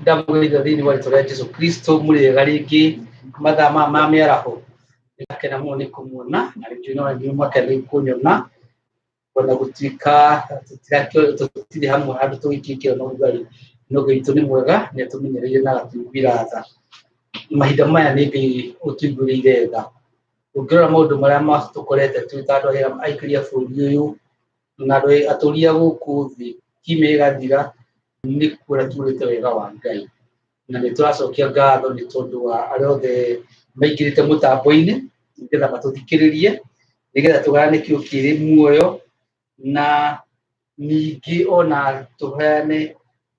Ndamũgeithia thĩinĩ wa rĩtwa rĩa Jesu Kristo. Mũrĩ ega rĩngĩ mathaa maya ma mĩaraho? Nĩndakena mũno nĩ kũmuona, na rĩngĩ no inyuĩ mwakena nĩ kũnyona, ona gũtuĩka tũtirĩ hamwe handũ tũgĩkĩkĩrwo na ũrugarĩ, no Ngai witũ nĩ mwega, nĩ atũmenyereire na agatũiguĩra tha. Mahinda maya nĩ Ngai ũtũiguĩrĩire tha. Ũngĩrora maũndũ marĩa matũkorete twĩ ta andũ arĩa aikari a bũrũri ũyũ na andũ atũri a gũkũ thĩ, kiumia gĩgathira nĩ kuona tuonete wega wa Ngai. Na nĩ tũracokia ngatho nĩ tondũ wa arĩa othe maingĩrĩte mũtambo-inĩ nĩgetha matũthikĩrĩrie, nĩgetha tũgayane kĩo kĩrĩ muoyo, na ningĩ ona tũheane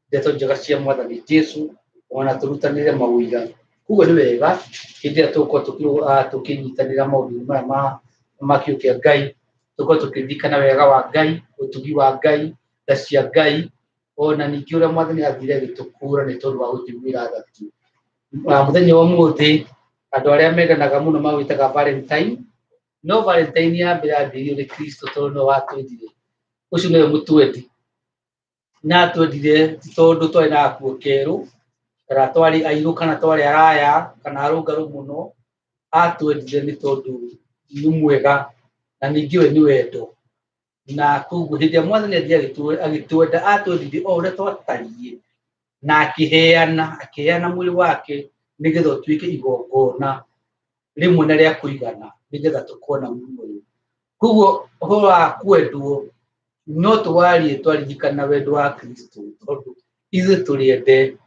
ndeto njega cia Mwathani Jesu, ona tũrutanĩre maũira. Koguo nĩ wega hĩndĩ ĩrĩa tũgũkorwo tũkĩnyitanĩra maũndũ-inĩ maya ma kiugo kĩa Ngai, tũkorwo tũkĩririkana wega wa Ngai, ũtugi wa Ngai, tha cia Ngai, ona ningĩ ũrĩa Mwathani athire agĩtũkũra nĩ tondũ wa gũtũiguĩra tha tu. Mũthenya wa ũmũthĩ andũ arĩa mendanaga mũno mawĩtaga Valentine, no Valentine ya mbere yambĩrĩirio nĩ Kristo tondũ nĩwe watwendire. Ũcio nĩwe mũtwendi. Na atwendire ti tondũ twarĩ na gakuo kerũ, kana twarĩ airũ, kana twarĩ araya, kana arũngarũ mũno. Atwendire nĩ tondũ nĩ mwega, na ningĩ we nĩ wendo. Na koguo hĩndĩ ĩrĩa Mwathani athire agĩtwenda, atwendire o ũrĩa twatariĩ, na akĩheana, akĩheana mwĩrĩ wake nĩgetha ũtuĩke igongona rĩmwe na rĩa kũigana, nĩgetha tũkorwo na muoyo. Koguo ũhoro wa kwendwo no tũwarie twaririkana wendo wa Kristo, tondũ ithuĩ tũrĩ ende.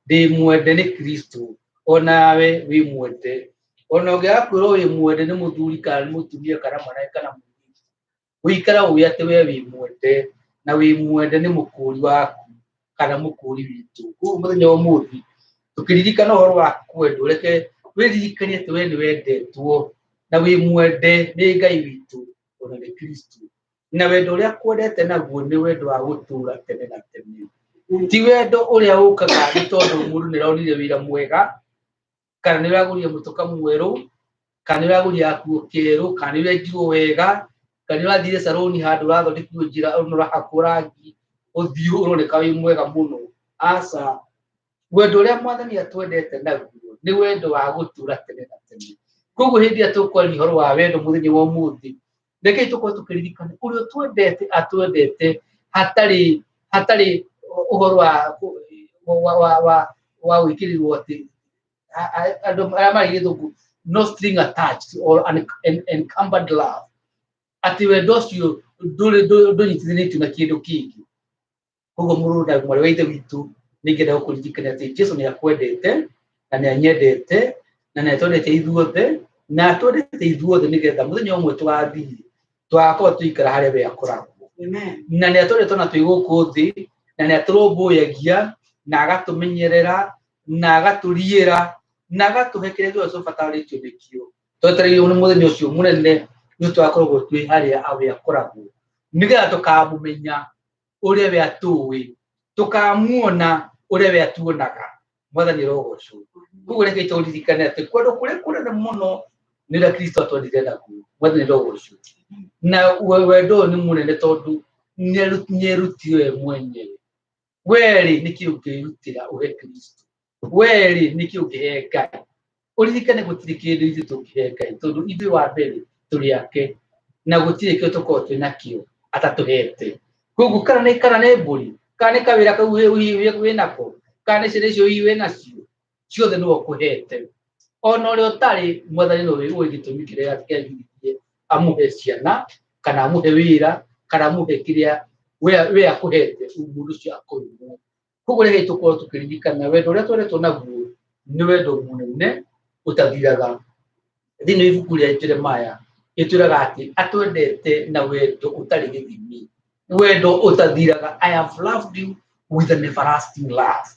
Ndĩ mwende nĩ Kristo, onawe wĩ mwende. Ona ũngĩaga kwĩrwo wĩ mwende nĩ mũthuri kana nĩ mũtumia kana mwanake kana mũirĩtu, ũikare ũĩ atĩ we wĩ mwende, na wĩ mwende nĩ mũkũri waku kana mũkũri witũ. Koguo mũthenya wa ũmũthĩ tũkĩririkana ũhoro wa kwendwo, reke wĩririkanie atĩ we nĩ wendetwo na wĩ mwende nĩ Ngai witũ ona nĩ Kristo. Na wendo ũrĩa akwendete naguo nĩ wendo wa gũtũra tene na tene. Ti wendo ũrĩa ũkaga nĩ tondũ mũndũ nĩ aronire wĩra mwega, kana nĩ ũragũrire mũtoka mwerũ, kana nĩ ũragũrire gakuo kerũ, kana nĩ ũrenjirwo wega, kana nĩ ũrathire saruni handũ ũrathondekirwo njĩra ũrahakwo rangi ũthiũ ũroneka wĩ mwega mũno. Aca, wendo ũrĩa Mwathani atwendete naguo nĩ wendo wa gũtũra tene na tene. Koguo hĩndĩ ĩrĩa tũkwaria ũhoro wa wendo mũthenya wa ũmũthĩ, rekei tũkorwo tũkĩririkana ũrĩa ũtwendete atwendete hatarĩ hatarĩ ũhoro wa wa wa wa gwĩkĩrĩrwo atĩ andũ arĩa marĩ gĩthũngũ, no string attached or an encumbered love, atĩ wendo ũcio ndũrĩ ndũnyitithanĩtio na kĩndũ kĩngĩ. Koguo mũrũ na mwarĩ wa Ithe witũ, nĩ ingĩenda gũkũririkania atĩ Jesu nĩ akwendete na nĩ anyendete na nĩ atwendete ithuothe, na atwendete ithuothe nĩgetha mũthenya ũmwe tũgathiĩ tũgakorwo tũikara harĩa we akoragwo. Na nĩ atwendete ona twĩ gũkũ thĩ, na nĩ atũrũmbũyagia na agatũmenyerera na agatũriĩra na agatũhe kĩrĩa gĩothe tũbatarĩtio nĩkĩo. Twetereirwo nĩ mũthenya ũcio mũnene nĩ tũgakoragwo twĩ harĩa we akoragwo, nĩgetha tũkamũmenya ũrĩa we atũĩ, tũkamuona ũrĩa we atuonaga. Mwathani arogocwo. Koguo reke tũririkane atĩ kwendwo kũrĩa kũnene mũno nĩ ũrĩa Kristo atwendire naguo. Mwathani arogocwo. Na wendo ũyũ nĩ mũnene tondũ nĩerutire we mwenyewe. We-rĩ, nĩkĩ ũngĩrutĩra ũhe Kristo? We-rĩ, nĩkĩ ũngĩhe Ngai? Ũririkane gũtirĩ kĩndũ ithuĩ tũngĩhe Ngai, tondũ ithuĩ wa mbere tũrĩ ake, na gũtirĩ kĩo tũkoragwo twĩ nakĩo atatũhete. Koguo kana nĩ mbũri, kana nĩ kawĩra kau wĩ nako, kana nĩ ciana icio hihi wĩ nacio, ciothe nĩwe ũkũhete. Ona ũrĩa ũtarĩ, Mwathani nĩwe ũĩ gĩtũmi kĩrĩa kĩagiririe amũhe ciana, kana amũhe wĩra, kana amũhe kĩrĩa we akũhete, mũndũ ũcio akorwo. Koguo reke tũkorwo tũkĩririkana wendo ũrĩa twendetwo naguo nĩ wendo mũnene ũtathiraga. Thĩinĩ wa ibuku rĩa Jeremiah ĩtwĩraga atĩ atwendete na wendo ũtarĩ gĩthimi, wendo ũtathiraga. I have loved you with an everlasting love.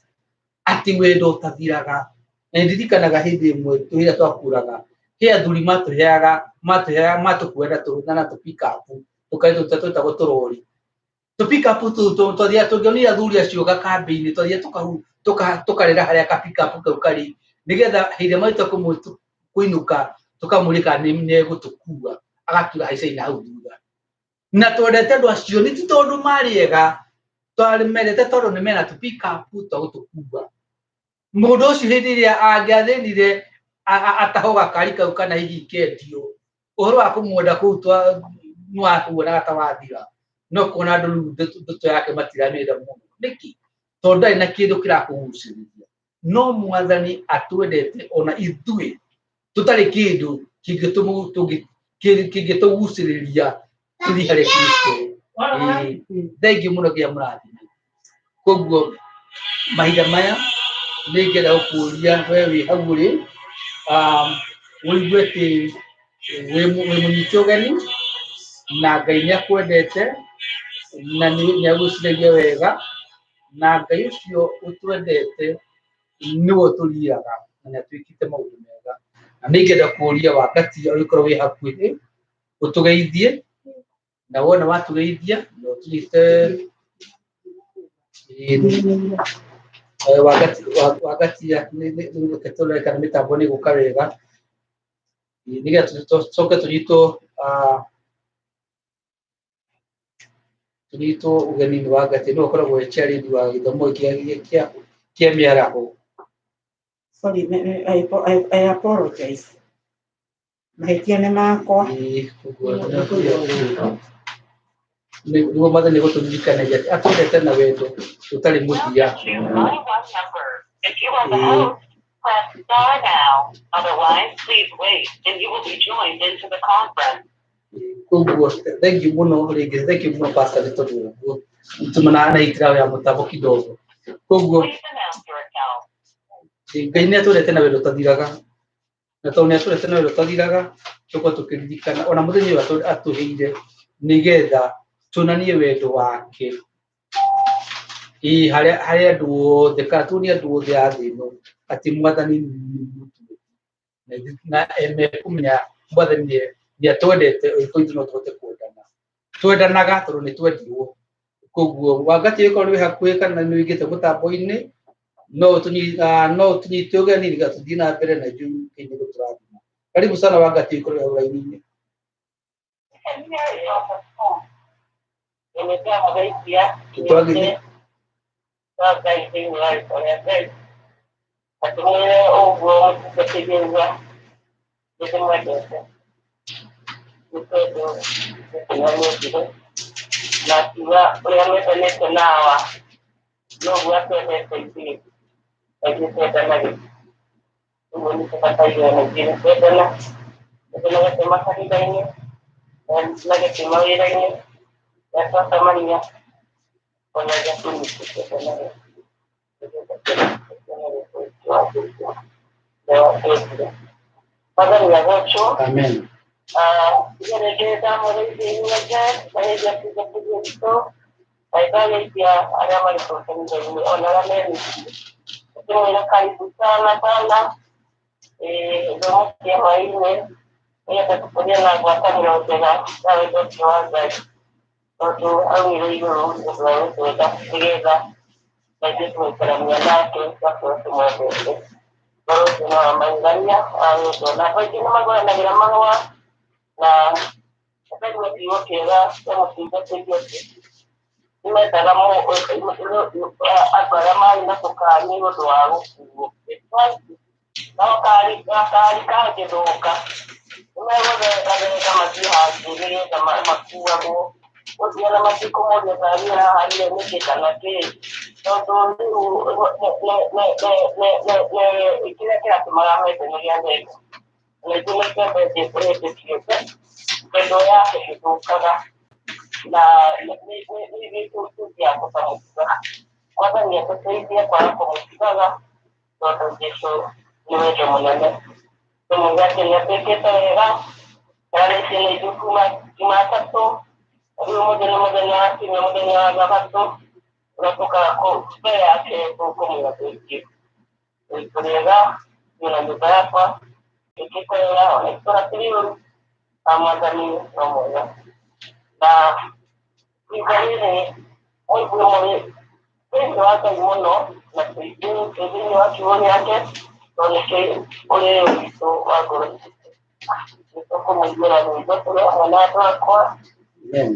Atĩ wendo ũtathiraga. Na ndirikanaga hĩndĩ ĩmwe rĩrĩa twakũraga, he athuri matũheaga matũheaga matũkuaga na tũ pick up tũkarĩ twĩtagwo tũrori. Tũ pick up tũu twathiaga, tũngĩonire athuri acio gakambĩ-inĩ, twathiaga tũkarĩra harĩa ka pick up kau karĩ, nĩgetha hĩndĩ ĩrĩa marĩtua kũinũka tũkamũria kana nĩ egũtũkua, agatwĩra haicai na hau thutha. Na twendete andũ acio nĩ ti tondũ marĩ ega, Twarĩmendete tondũ nĩ mena tũ-pickup twa gũtũkua. Mũndũ ũcio hĩndĩ ĩrĩa angĩathĩnire atahwo gakari kau kana hihi kendio, ũhoro wa kũmwenda kũu nĩwakuonaga ta wathira. No kuona andũ rĩu ndeto yake matiramĩenda mũno. Nĩkĩ? Tondũ ndarĩ na kĩndũ kĩrakũgucĩrĩria. No mwathani atwendete ona ithuĩ tũtarĩ kĩndũ kĩngĩtũgucĩrĩria tũthiĩ harĩ Kristo. Thengiũ mũno nginya mũrathime. Koguo mahinda maya nĩ ngĩenda gũkũria we wĩ hau ũrĩ, ũigue atĩ wĩ mũnyite ũgeni na Ngai nĩ akwendete na nĩ agwĩciragia wega, na Ngai ũcio ũtwendete nĩwe ũtũriraga na nĩ atwĩkĩte maũndũ mega. Na nĩ ingĩenda kũria wakati ũngĩkorwo wĩ hakuhĩ ũtũgeithie, na wona watũgeithia no ũtũnyite wagatia reke tũrore kana mĩtambo nĩ ĩgũka wega, nĩgetha tũcoke tũnyitwo tũnyitwo ũgeni nĩ Wangati, nĩwe ũkoragwo e chairlady wa gĩthomo gĩkĩ kĩa mĩaraho. Sorry, I apologize. Mahĩtia nĩ makwa. Nĩguo mwathani gũtũririkanagia atĩ atwendete na wendo ũtarĩ mũthia. If you are the host, press star now. Otherwise, please wait and you will be joined into the conference. Koguo thank you mũno rĩngĩ, thank you mũno pastor nĩ tondũ ũguo tũmana na itiraho ya mũtambo kidogo. Koguo Please announce yourself. Ngai nĩ atwendete na wendo ũtathiraga, na tondũ nĩ atwendete na wendo ũtathiraga, tũkorwo tũkĩririkana ona mũthenya ũyũ atũheire nĩgetha tuonanie wendo wake ĩ harĩ andũ othe, kana tuonie andũ othe a thĩ ĩno atĩ mwathani nĩ mũtugi na mekũmenya mwathani nĩ atwendete, ũngĩkorwo ithuĩ no tũhote kwendana. Twendanaga tondũ nĩ twendirwo. Koguo Wangati ũngĩkorwo nĩ wĩ hakuhĩ kana nĩ ũingĩte mũtambo-inĩ, no ũtũnyite ũgeni nĩgetha tũthiĩ na mbere na ithuĩ Ngai nĩ gũtũrathima. Karibu sana Wangati ũngĩkorwo wĩ hau raini-inĩ. Na akiuga ũrĩa mwendanĩte na awa noguo atwendete ithuĩ, na ithuĩ twendanage. Ũguo nĩ tũbataire ona ithuĩ nĩ kwendana, twendanage twĩ makanitha-inĩ, twendanage twĩ mawĩra-inĩ, na twacemania ona rĩrĩa twĩ twendanage. Mwathani agocwo. Amen. Arĩa marĩ kanitha-inĩ ona arĩa me mĩciĩ, tũmwĩra karibu sana sana gĩthomo kĩa hwaĩ-inĩ nĩgetha tũkũrie na ngwatanĩro njega ya wendo ũcio wa Ngai, tondũ aumire igũrũ nĩ ũndũ wa gũtwenda nĩgetha na ithuĩ tũgaikarania nake twakorwo tũmwendete. Ũhoro ũcio nĩ wa magegania wa wendo, na andũ aingĩ nĩ magũranagĩra mahũa na akaigua kiugo kĩega kĩa mũtungatĩri atĩ nĩmendaga andũ arĩa marĩ na tũkari nĩ ũndũ wa gũkuo. No gakari kangĩthũka nĩmegũthengathenga mathiĩ handũ nĩgetha makuagwo, gũthiĩ na matikũmoria ngari ĩraharire nĩkĩ kana kĩ, tondũ rĩu kĩrĩa kĩratũmaga mende nĩ gĩa wendo. Na ithuĩ nĩ twendete twĩtĩkĩte wendo yake ndĩthũkaga, na nĩ tũthiaga tũkamũtigaga. Mwathani atũteithie kwaga kũmũtigaga, tondũ Jesũ nĩ wendo mũnene. Tũmuge atĩ nĩ atwĩkĩte wega, aranĩtie na ithuĩ kuma Jumatatũ, rĩu ũmũthĩ nĩ mũthenya wa kiumia, mũthenya wa Thabatũ, ũrĩa tũkaga mbere yake tũkũmwĩra thengiũ. Wĩkũrĩega, niĩ na nyũmba yakwa, twĩkĩte wega, ona itũũra ti rĩũru, na mwathani no mwega. Na ihinda rĩrĩ mũigue mũrĩ thĩinĩ wa Ngai mũno, na tũigue twĩ thĩinĩ wa kiugo gĩake, tondũ nĩkĩo ũrĩo witũ wa ngoro citũ. Nĩ tũkũmũiguĩra rwĩmbo tũrĩ hamwe na andũ akwa. Amen.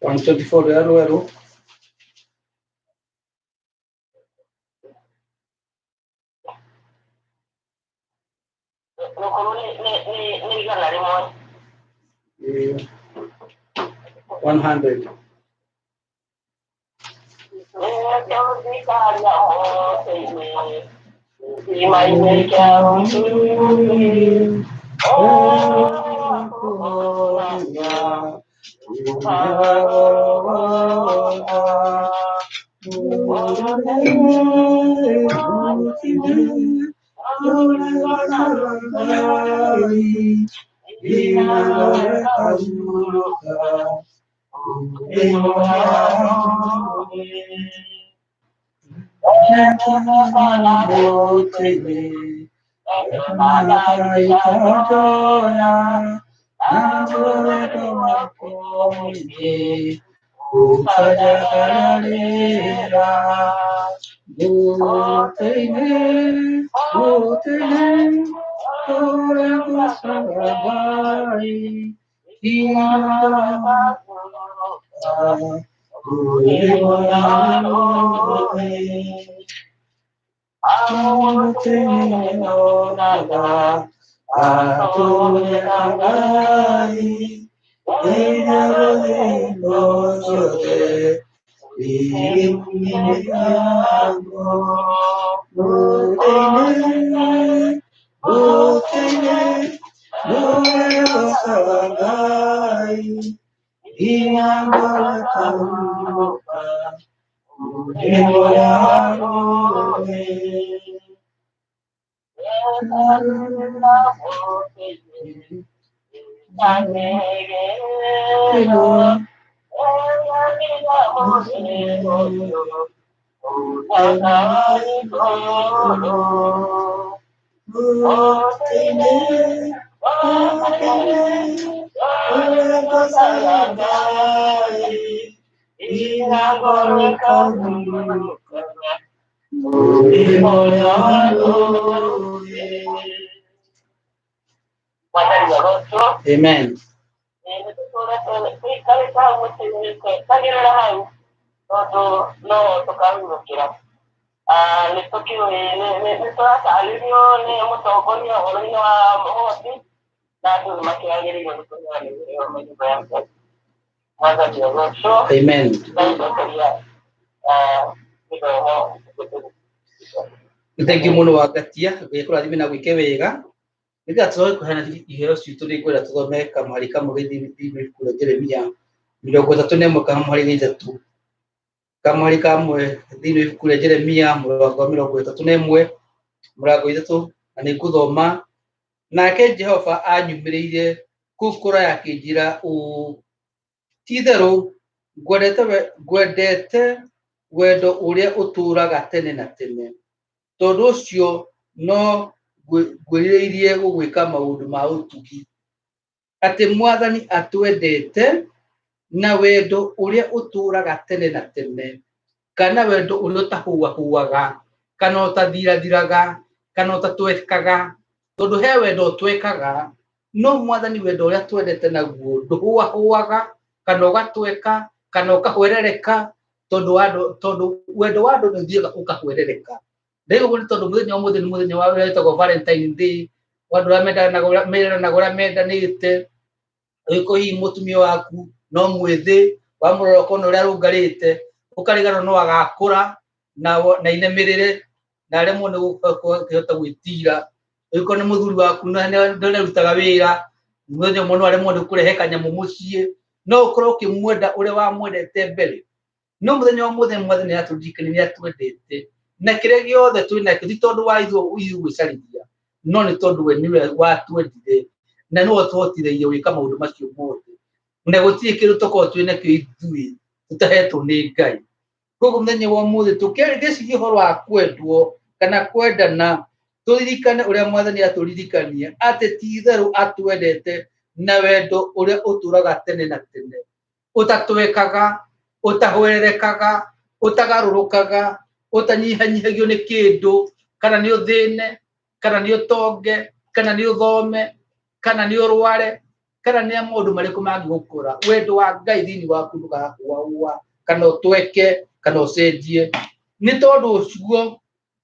124 rũrĩa rwerũ. Rũkũrũ nĩ 100. 100. Amen. Amen. Nĩ thengiũ mũno Wangatia, Ngai akũrathime na gwĩke wega. Nĩgetha tũcoke kũheana iheo citũ nĩ ngwenda tũthome kamũhari kamwe thĩinĩ wa ibuku rĩa Jeremia 31 kamũhari ga 3. Kamũhari kamwe thĩinĩ wa ibuku rĩa Jeremia mũrango wa 31 mũrango 3, na nĩ ngũthoma. Nake Jehova anyumĩrĩire kũu kũraya akĩnjĩra ũũ, ti-itherũ ngwendete wendo ũrĩa ũtũũraga tene na tene, tondũ ũcio no ngwĩrirĩirie gũgwĩka maũndũ ma ũtugi. Atĩ Mwathani atwendete na wendo ũrĩa ũtũũraga tene na tene, kana wendo ũrĩa ũtahũahũaga, kana ũtathirathiraga, kana ũtatwekaga, tondũ he wendo ũtwekaga, no Mwathani wendo ũrĩa twendete naguo ndũhũahũaga, kana ũgatweka, kana ũkahwerereka, tondũ wendo wa andũ nĩ ũthiaga ũkahwerereka. Ndaiga ũguo nĩ tondũ mũthenya wa ũmũthĩ nĩ mũthenya wa ũrĩa wĩtagwo Valentine Day, wa andũ arĩa meranaga ũrĩa mendanĩte. Ũgĩkorwo hihi mũtumia waku no mwĩthĩ, wamũrora ũkona ũrĩa arũngarĩte, ũkariganĩrwo no agakũra na inamĩrĩre na aremwo nĩ gũkĩhota gwĩtira. Ũgĩkorwo nĩ mũthuri waku ndarutaga wĩra, mũthenya ũmwe no aremwo nĩ kũrehe kanyamũ mũciĩ, no ũkorwo ũkĩmwenda ũrĩa wamwendete mbere. No mũthenya wa ũmũthĩ Mwathani nĩatũririkania nĩ atwendete, na kĩrĩa gĩothe twĩ nakĩo ti tondũ wa ithuĩ gwĩcarithia, no nĩ tondũ we nĩwe watwendire na nĩwe ũtũhotithagia gwĩka maũndũ macio mothe. Na gũtirĩ kĩndũ tũkoragwo twĩ nakĩo ithuĩ tũtahetwo nĩ Ngai. Koguo mũthenya wa ũmũthĩ tũkĩciria ũhoro wa kwendwo kana kwendana, tũririkane ũrĩa Mwathani atũririkania atĩ ti-itherũ atwendete na wendo ũrĩa ũtũũraga tene na tene, ũtatwekaga, ũtahwererekaga, ũtagarũrũkaga, ũtanyihanyihagio nĩ kĩndũ, kana nĩ ũthĩne, kana nĩ ũtonge, kana nĩ ũthome, kana nĩ ũrware, Kana nĩ maũndũ marĩkũ mangĩgũkora, wendo wa Ngai thĩinĩ waku ndũgakũaũa kana ũtweke kana ũcenjie. Nĩ tondũ ũcio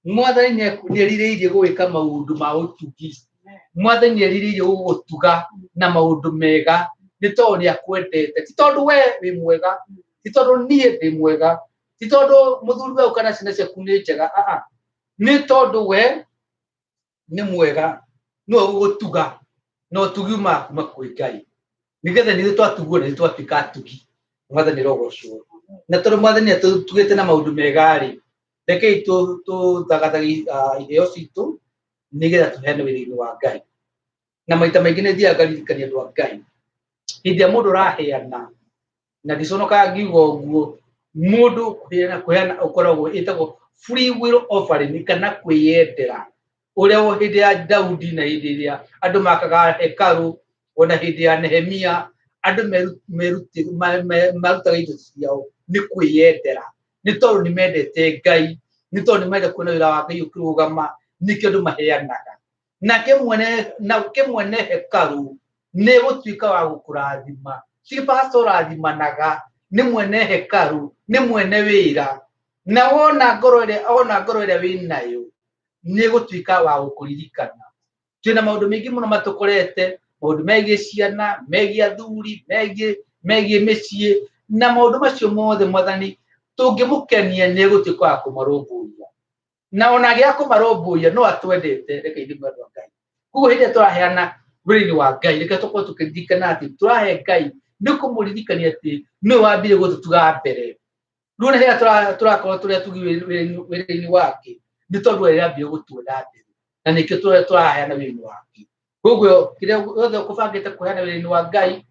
Mwathani nĩ erirĩirie gũgĩka maũndũ ma ũtugi. Mwathani nĩ erirĩirie gũgũtuga na maũndũ mega nĩ tondũ nĩ akwendete. Ti tondũ we wĩ mwega, ti tondũ niĩ ndĩ mwega, ti tondũ mũthuri waku kana ciana ciaku nĩ njega, aa, nĩ tondũ we nĩ mwega, nĩwe ũgũgũtuga na ũtugi umaga kuma kwĩ Ngai. Nĩgetha nĩ ithuĩ twatugwo na nĩ twatuĩka atugi. Mwathani arogocwo. Na tondũ Mwathani atũtugĩte na maũndũ mega-rĩ, rekei tũthagathage iheo citũ nĩgetha tũheane wĩra-inĩ wa Ngai. Na maita maingĩ nĩ thiaga ngaririkania andũ a Ngai, hĩndĩ ĩrĩa mũndũ ũraheana, na ndiconokaga ngiuga ũguo, mũndũ kũheana kũheana ũkoragwo ĩtagwo free will offering kana kwĩyendera. Ũrĩa hĩndĩ ya Daudi na hĩndĩ ĩrĩa andũ makaga hekarũ, ona hĩndĩ ya Nehemia, andũ marutaga indo ciao nĩ kwĩyendera, nĩ tondũ nĩ mendete Ngai, nĩ tondũ nĩ mendete kuona wĩra wa Ngai ũkĩrũgama, nĩkĩo andũ maheanaga. Nake mwene hekarũ nĩ gũtuĩka wa gũkũrathima. Ti pastor ũrathimanaga, nĩ mwene hekarũ, nĩ mwene wĩra. Na wona ngoro ĩrĩa, ona ngoro ĩrĩa wĩnayo, nĩ gũtuĩka wa gũkũririkana. Twĩna maũndũ maingĩ mũno matũkorete, maũndũ megiĩ ciana, megiĩ athuri, megiĩ mĩciĩ, na maũndũ macio mothe Mwathani tũngĩmũkenia nĩ egũtuĩka wa kũmarũmbũiya. Na ona agĩaga kũmarũmbũiya no atwendete, reke ithuĩ mwendwa wa Ngai. Koguo hĩndĩ ĩrĩa tũraheana wĩra-inĩ wa Ngai, reke tũkorwo tũkĩririkana atĩ tũrahe Ngai nĩ kũmũririkania atĩ nĩwe wambire gũtũtuga mbere. Rĩu ona hĩndĩ ĩrĩa tũrakorwo tũrĩ atugi wĩra-inĩ wake, nĩ tondũ we ambire gũtuona mbere, na nĩkĩo tũraheana wĩra-inĩ wake. Koguo kĩrĩa gĩothe ũkũbangĩte kũheana wĩra-inĩ wa Ngai,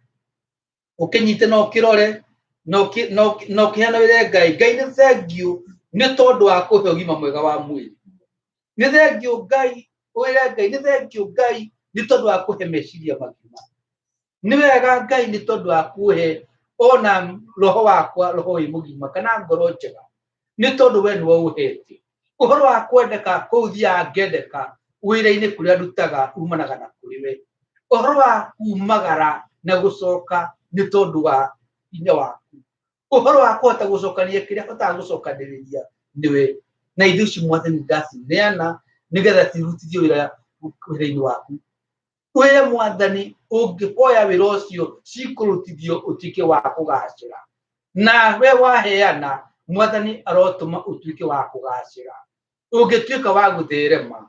ũkĩnyite na ũkĩrore na ũkĩheana wĩra Ngai. Ngai nĩ thengiũ nĩ tondũ wa kũhe ũgima mwega wa mwĩrĩ. Nĩ thengiũ Ngai, wĩre Ngai nĩ thengiũ Ngai nĩ tondũ wa kũhe meciria magima. Nĩ wega Ngai nĩ tondũ wa kũhe ona roho wakwa roho wĩ mũgima kana ngoro njega, nĩ tondũ we nĩwe ũhete. Ũhoro wa kwendeka kũu thiaga ngendeka wĩra-inĩ kũrĩa ndutaga umanaga na kũrĩ we. Ũhoro wa kumagara na gũcoka nĩ tondũ wa hinya waku. Ũhoro wa kũhota gũcokania kĩrĩa hotaga gũcokanĩrĩria nĩwe. Na indo ici Mwathani ndacineana nĩgetha cirutithio wĩra wĩra-inĩ waku. Wĩre Mwathani ũngĩhoya wĩra ũcio cikũrutithio ũtuĩke wa kũgacĩra. Na we waheana Mwathani arotũma ũtuĩke wa kũgacĩra. Ũngĩtuĩka wa gũtherema.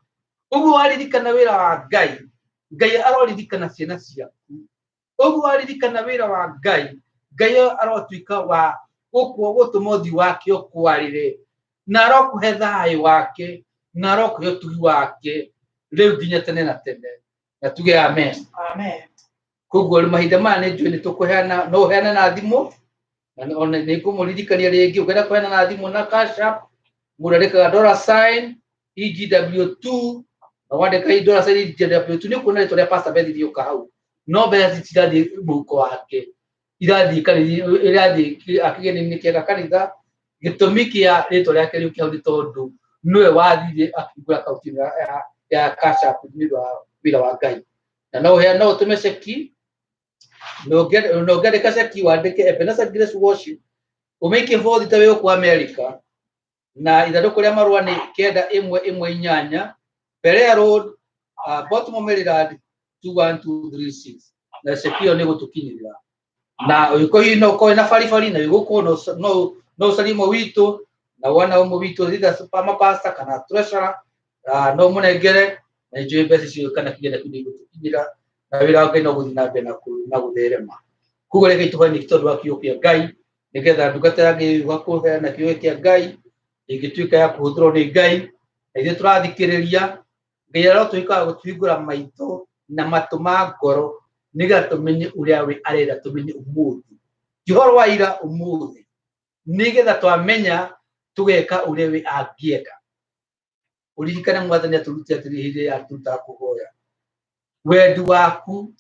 Ũguo waririkana wĩra wa Ngai, Ngai aroririkana ciana ciaku. Ũguo waririkana wĩra wa Ngai, Ngai arotuĩka wa gũtũma ũthiũ wake ũkwarĩre, na arokũhe thayũ wake, na arokũhe ũtugi wake rĩu nginya tene na tene. Na tuge amen. Amen. Koguo rĩu mahinda maya nĩ njũĩ nĩ tũkũheana, no ũheane na thimũ, na ona nĩ ngũmũririkania rĩngĩ, ũngĩenda kũheana na thimũ na Cash App, mũndũ andĩkaga dollar sign EGW2, na wandĩka dollar sign EGW2 nĩ ũkuona rĩtwa rĩa Pastor Beth rĩũka hau. No mbeca citirathiĩ mũhuko wake, irathiĩ kanitha, irathiĩ kĩgĩna-inĩ kĩa kanitha. Gĩtũmi kĩa rĩtwa rĩake rĩũke hau nĩ tondũ nĩwe wathire akĩhingũra akaunti ĩno ya Cash App nĩ ũndũ wa wĩra wa Ngai. Na no ũheane, no ũtũme ceki, na ũngĩandĩka ceki wandĩke Ebenezer Grace Worship, ũmĩikie bothi ta wĩ gũkũ America, na ithandũkũ rĩa marũa nĩ 9118 Berea Road, Baltimore, Maryland 21236. Na ceki ĩyo nĩ gũtũkinyĩrĩra. Na ũngĩkorwo hihi no ũkorwo na baribari na wĩ gũkũ, no ũcarie ũmwe witũ, na wona ũmwe witũ either mapasta kana treasurer, no ũmũnengere, na njũĩ mbeca icio kana kĩgĩna kĩu nĩ igũtũkinyĩra, na wĩra wa Ngai no gũthiĩ na mbere na gũtherema. Koguo reke tũhoe tondũ wa kiugo kĩa Ngai, nĩgetha ndungata ya Ngai ĩgĩũka kũheana kiugo kĩa Ngai ĩngĩtuĩka ya kũhũthĩrwo nĩ Ngai, na ithuĩ tũrathikĩrĩria, Ngai arotũĩka wa gũtũhingũra maitho na matũ ma ngoro, nĩgetha tũmenye ũrĩa we arenda tũmenye ũmũthĩ, ti ũhoro wa ira, ũmũthĩ, nĩgetha twamenya tũgeka ũrĩa we angĩenda. Ũririkane Mwathani atũrutire atĩrĩ hĩndĩ ĩrĩa atũrutaga kũhoya, wendi waku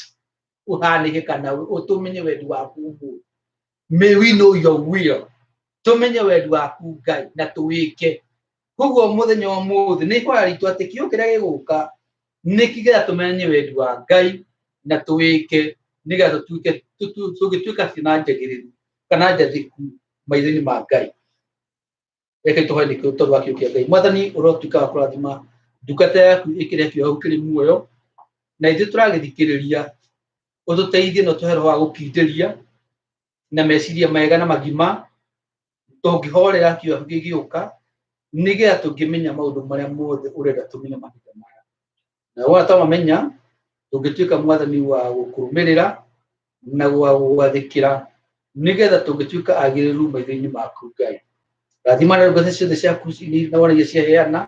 ũhanĩke kana ũtũmenye wendi waku ũmũthĩ. May we know your will. Tũmenye wendi waku Ngai na tũwĩke. Koguo mũthenya wa ũmũthĩ nĩ ihoya ritũ atĩ kiugo kĩrĩa gĩgũka nĩ kĩgetha tũmenye wendi wa Ngai na tũwĩke, nĩgetha tũtuĩke tũngĩtuĩka ciana njagĩrĩru kana njathĩku maitho-inĩ ma Ngai. Reke tũhoe nĩkĩo tondũ wa kiugo kĩa Ngai. Mwathani ũrotuĩka wa kũrathima ndungata yaku ĩkĩrĩa kiugo kĩrĩ muoyo na ithuĩ tũragĩthikĩrĩria ũtũteithie na ũtũhe roho wa gũkindĩria na meciria mega na magima tũngĩhorera kiugo gĩgĩũka nĩgetha tũngĩmenya maũndũ marĩa mothe ũrenda tũmenye mahinda maya. Na wona twamamenya tũngĩtuĩka mwathani wa gũkũrũmĩrĩra na wa gũgwathĩkĩra nĩgetha tũngĩtuĩka agĩrĩru maitho-inĩ maku Ngai. Rathima na ndungata ciothe ciaku na wona iria ciaheana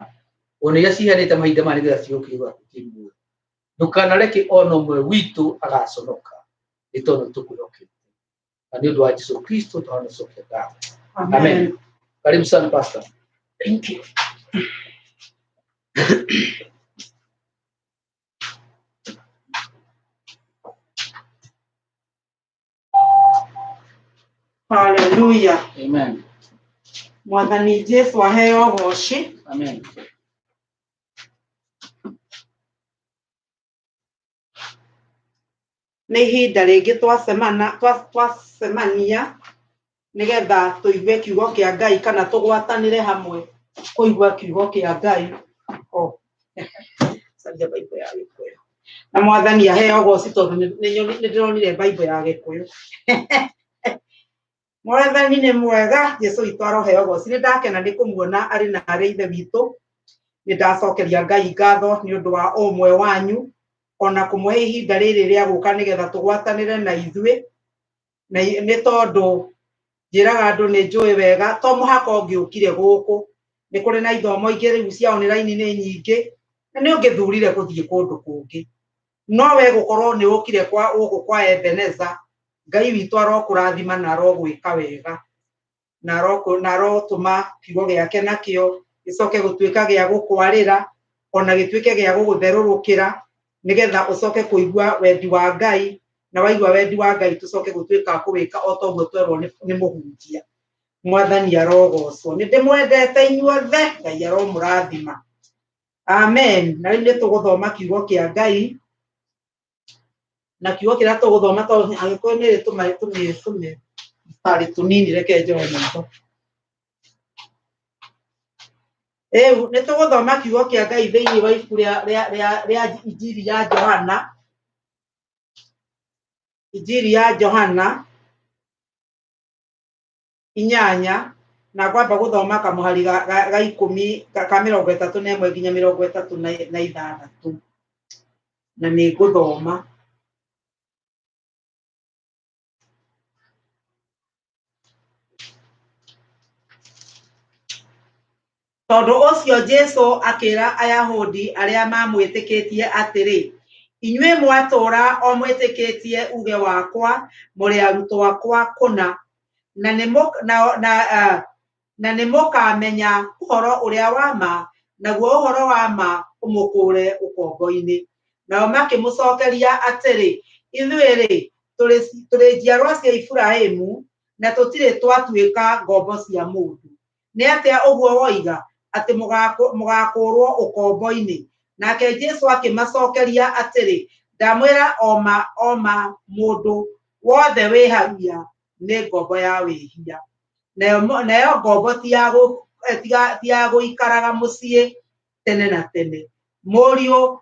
ona iria ciheanĩte mahinda maya nĩgetha ciũke gwaku kĩ muoyo. Ndũkanareke ona ũmwe witũ agaconoka nĩ tondũ nĩ tũkwĩhokete. Na nĩ ũndũ wa Jesu Kristo tũhanacokia ngatho. Amen. Karibu sana pastor. Thank you. Hallelujah. Amen. Mwathani Jesu aheo ũgoci. Amen. Nĩ ihinda rĩngĩ twacemana twacemania nĩgetha tũigue kiugo kĩa Ngai kana tũgwatanĩre hamwe kũigua kiugo kĩa Ngai. Oh. Caria Bible ya Gĩkũyũ. Na Mwathani aheo ũgoci tondũ nĩ ndĩronire Bible ya Gĩkũyũ. Mwathani nĩ mwega, Jesu witũ aroheo ũgoci. Nĩ ndakena nĩ kũmuona arĩ na arĩ ithe witũ. Nĩ ndacokeria Ngai ngatho nĩ ũndũ wa ũmwe wanyu ona kũmũhe ihinda rĩrĩ rĩa gũka nĩgetha tũgwatanĩre na ithuĩ. Na nĩ tondũ njĩraga andũ nĩ njũĩ wega to mũhaka ũngĩũkire gũkũ. Nĩ kũrĩ na ithomo ingĩ rĩu cia online nĩ nyingĩ na nĩ ũngĩthurire gũthiĩ kũndũ kũngĩ. No we gũkorwo nĩ ũkire kwa gũkũ kwa Ebeneza, Ngai witũ arokũrathima na arogwĩka wega na arotũma kiugo gĩake nakĩo gĩcoke gũtuĩka gĩa gũkwarĩra ona gĩtuĩke gĩa gũgũtherũrũkĩra nĩgetha ũcoke kũigua wendi wa Ngai na waigua wendi wa Ngai tũcoke gũtuĩka a kũwĩka o ta ũguo twerwo nĩ mũhunjia. Mwathani arogocwo. Nĩ ndĩmwendete inyuothe, Ngai aromũrathima. Amen. Na rĩu nĩ tũgũthoma kiugo kĩa Ngai na kiugo kĩrĩa tũgũthoma tondũ Agĩkũyũ nĩ tũmĩtarĩ tũnini, reke njoe maitho. Rĩu nĩ tũgũthoma kiugo kĩa Ngai thĩinĩ wa ibuku rĩa Injiri ya Johana. Injiri ya Johana 8 na ngwamba gũthoma kamũhari ga ikũmi ka 31 nginya 36 na nĩ ngũthoma. Tondũ ũcio Jesũ akĩĩra Ayahudi arĩa maamwĩtĩkĩtie atĩrĩ, Inyuĩ mwatũũra o mwĩtĩkĩtie uuge wakwa, mũrĩ arutwo akwa kũna, na nĩ mũkaamenya ũhoro ũrĩa wa ma, naguo ũhoro wa ma ũmũkũũre ũkombo-inĩ. Nao makĩmũcookeria atĩrĩ, Ithuĩ-rĩ, tũrĩ njiarwa cia Iburahĩmu, na tũtirĩ twatuĩka ngombo cia mũndũ. Nĩ atĩa ũguo woiga, atĩ mũgaakũũrwo ũkombo-inĩ? Nake Jesũ akĩmacookeria atĩrĩ, Ndamwĩra o ma o ma, mũndũ wothe wĩhagia nĩ ngombo ya wĩhia. Nayo ngombo ti ya gũikaraga mũciĩ tene na tene. Mũriũ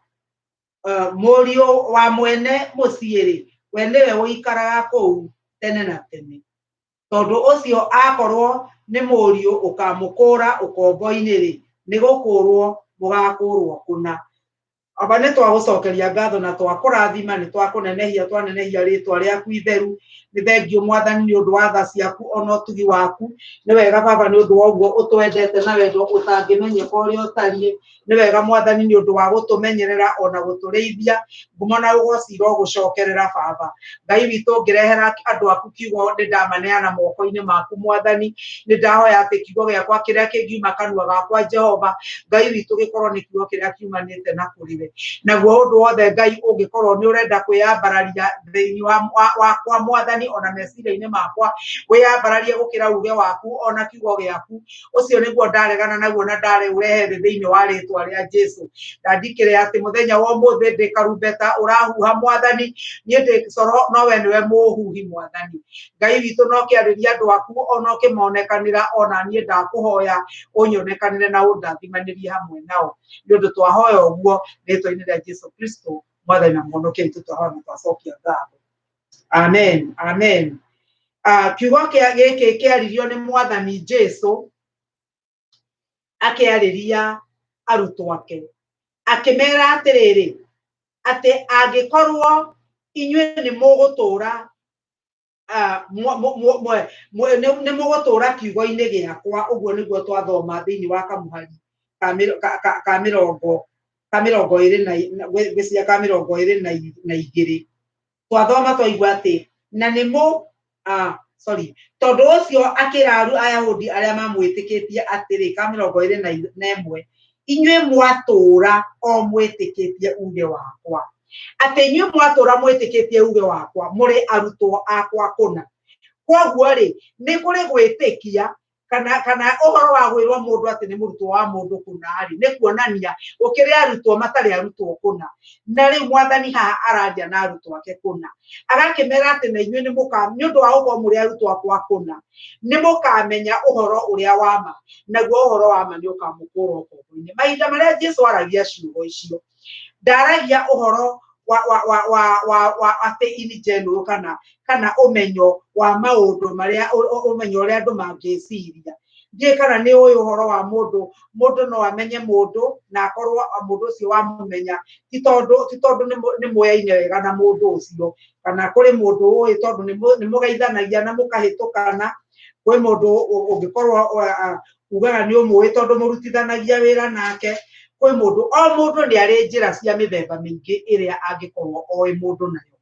wa mwene mũciĩ-rĩ, we nĩwe ũikaraga kũu tene na tene. Tondũ ũcio akorwo nĩ mũriũ ũkamũkũũra ũkombo-inĩ-rĩ, nĩ gũkũũrwo mũgakũũrwo kũna. Aba nĩ twagũcokeria ngatho na twakũrathima, nĩ twakũnenehia, twanenehia rĩtwa rĩaku itheru. Nĩ thengiũ Mwathani nĩ ũndũ wa tha ciaku ona ũtugi waku. Nĩ wega Baba nĩ ũndũ wa ũguo ũtwendete na wendo ũtangĩmenyeka ũrĩa ũtariĩ. Nĩ wega Mwathani nĩ ũndũ wa gũtũmenyerera ona gũtũrĩithia. Ngumo na ũgoci irogũcokerera Baba. Ngai witũ ngĩrehera andũ aku kiugo nĩ ndamaneana moko-inĩ maku Mwathani. Nĩ ndahoya atĩ kiugo gĩakwa kĩrĩa kĩngiuma kanua gakwa Jehova, Ngai witũ gĩkorwo nĩ kiugo kĩrĩa kiumanĩte na kũrĩ we. Naguo ũndũ wothe Ngai ũngĩkorwo nĩ ũrenda kwĩyambararia thĩinĩ wakwa Mwathani Mwathani, ona meciria-inĩ makwa wĩyambararie gũkĩra uge waku ona kiugo gĩaku. Ũcio nĩguo ndaregana naguo na ndareũrehe thĩ thĩinĩ wa rĩtwa rĩa Jesu. Ndandikĩre atĩ mũthenya wa ũmũthĩ ndĩ karumbeta ũrahuha Mwathani, niĩ ndĩ coro no we nĩwe mũhuhi Mwathani. Ngai witũ no kĩarĩria andũ aku ona ũkĩmonekanĩra, ona niĩ ndakũhoya ũnyonekanĩre na ũndathimanĩrie hamwe nao. Nĩ ũndũ twahoya ũguo rĩtwa-inĩ rĩa Jesu Kristo Mwathani na Mũhonokia witũ, twahoya na twacokia ngatho. Amen, amen. Kiugo kĩa gĩkĩ kĩaririo nĩ Mwathani Jesu akĩarĩria arutwo ake, akĩmera atĩrĩrĩ, atĩ angĩkorwo inyuĩ nĩ mũgũtũũra nĩ mũgũtũũra kiugo-inĩ gĩakwa, ũguo nĩguo twathoma thĩinĩ wa kamũhari ka mĩrongo ĩrĩ na ngwĩciria ka mĩrongo ĩrĩ na igĩrĩ. Twathoma twaigua atĩ na nĩ mũ sorry, tondũ ũcio akĩra Ayahudi arĩa mamwĩtĩkĩtie atĩrĩ, ka mĩrongo ĩrĩ na ĩmwe, inyuĩ mwatũũra o mwĩtĩkĩtie uge wakwa, atĩ inyuĩ mwatũũra mwĩtĩkĩtie uge wakwa, mũrĩ arutwo akwa kũna. Kwoguo rĩ, nĩ kũrĩ gwĩtĩkia kana ũhoro wa gwĩrwo mũndũ atĩ nĩ mũrutwo wa mũndũ kũna rĩ, nĩ kuonania gũkĩrĩ arutwo matarĩ arutwo kũna. Na rĩu Mwathani haha araria na arutwo ake kũna, agakĩmera atĩ na inyuĩ nĩ mũka, nĩ ũndũ wa gũkorwo mũrĩ arutwo akwa kũna, nĩ mũkamenya ũhoro ũrĩa wa ma, naguo ũhoro wa ma nĩ ũkamũkũra ũkombo-inĩ. Mahinda marĩa Jesu aragia ciugo icio, ndaragia ũhoro wa atĩ in general kana ũmenyo wa maũndũ marĩa ũmenyo ũrĩa andũ mangĩciria. Ndiũĩ kana nĩ ũĩ ũhoro wa mũndũ, mũndũ no amenye mũndũ na akorwo mũndũ ũcio wamũmenya ti tondũ nĩ mũyaine wega na mũndũ ũcio, kana kũrĩ mũndũ ũĩ tondũ nĩ mũgeithanagia na mũkahĩtũkana. Kwĩ mũndũ ũngĩkorwo ugaga nĩ ũmũĩ tondũ mũrutithanagia wĩra nake. Kwĩ mũndũ, o mũndũ nĩ arĩ njĩra cia mĩthemba mĩingĩ ĩrĩa angĩkorwo oĩ mũndũ nayo.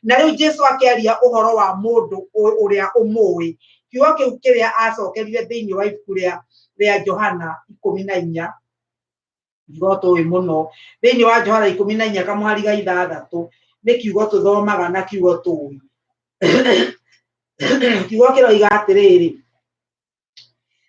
Na rĩu Jesu akĩaria ũhoro wa mũndũ ũrĩa ũmũĩ, kiugo kĩu kĩrĩa acokerire thĩinĩ wa ibuku rĩa Johana 14, kiugo tũĩ mũno. Thĩinĩ wa Johana 14 kamũhari ga 6 nĩ kiugo tũthomaga na kiugo tũĩ. Kiugo kĩroiga atĩrĩrĩ,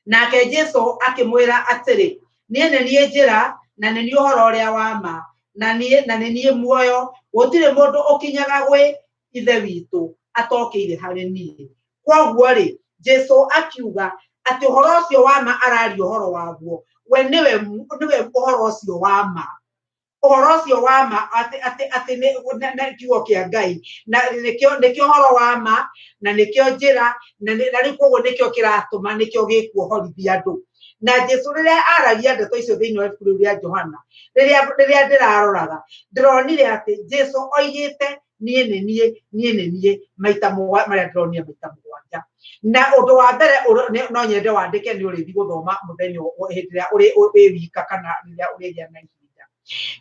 nake Jesu akĩmwĩra atĩrĩ, niĩ nĩ niĩ njĩra na nĩ niĩ ũhoro ũrĩa wa ma, na nĩ niĩ muoyo, gũtirĩ mũndũ ũkinyaga gwĩ Ithe witũ atokĩire harĩ niĩ. Kwoguo rĩ, Jesu akiuga atĩ ũhoro ũcio wa ma araria ũhoro waguo, we nĩwe ũhoro ũcio wa ma. Ũhoro ũcio wa ma atĩ nĩ kiugo kĩa Ngai, na nĩkĩo ũhoro wa ma, na nĩkĩo njĩra, na rĩu kwoguo nĩkĩo kĩratũma, nĩkĩo gĩkuohorithia andũ. Na Jesu rĩrĩa aragia ndeto icio thĩinĩ wa ibuku rĩu rĩa Johana, rĩrĩa ndĩraroraga, ndĩronire atĩ Jesu oigĩte niĩ nĩ niĩ, niĩ nĩ niĩ, maita marĩa ndĩronire maita mũgwanja. Na ũndũ wa mbere no nyende wandĩke nĩ ũrĩthiĩ gũthoma mũthenya hĩndĩ ĩrĩa wĩ wika kana rĩrĩa ũrĩgĩa na ihinda.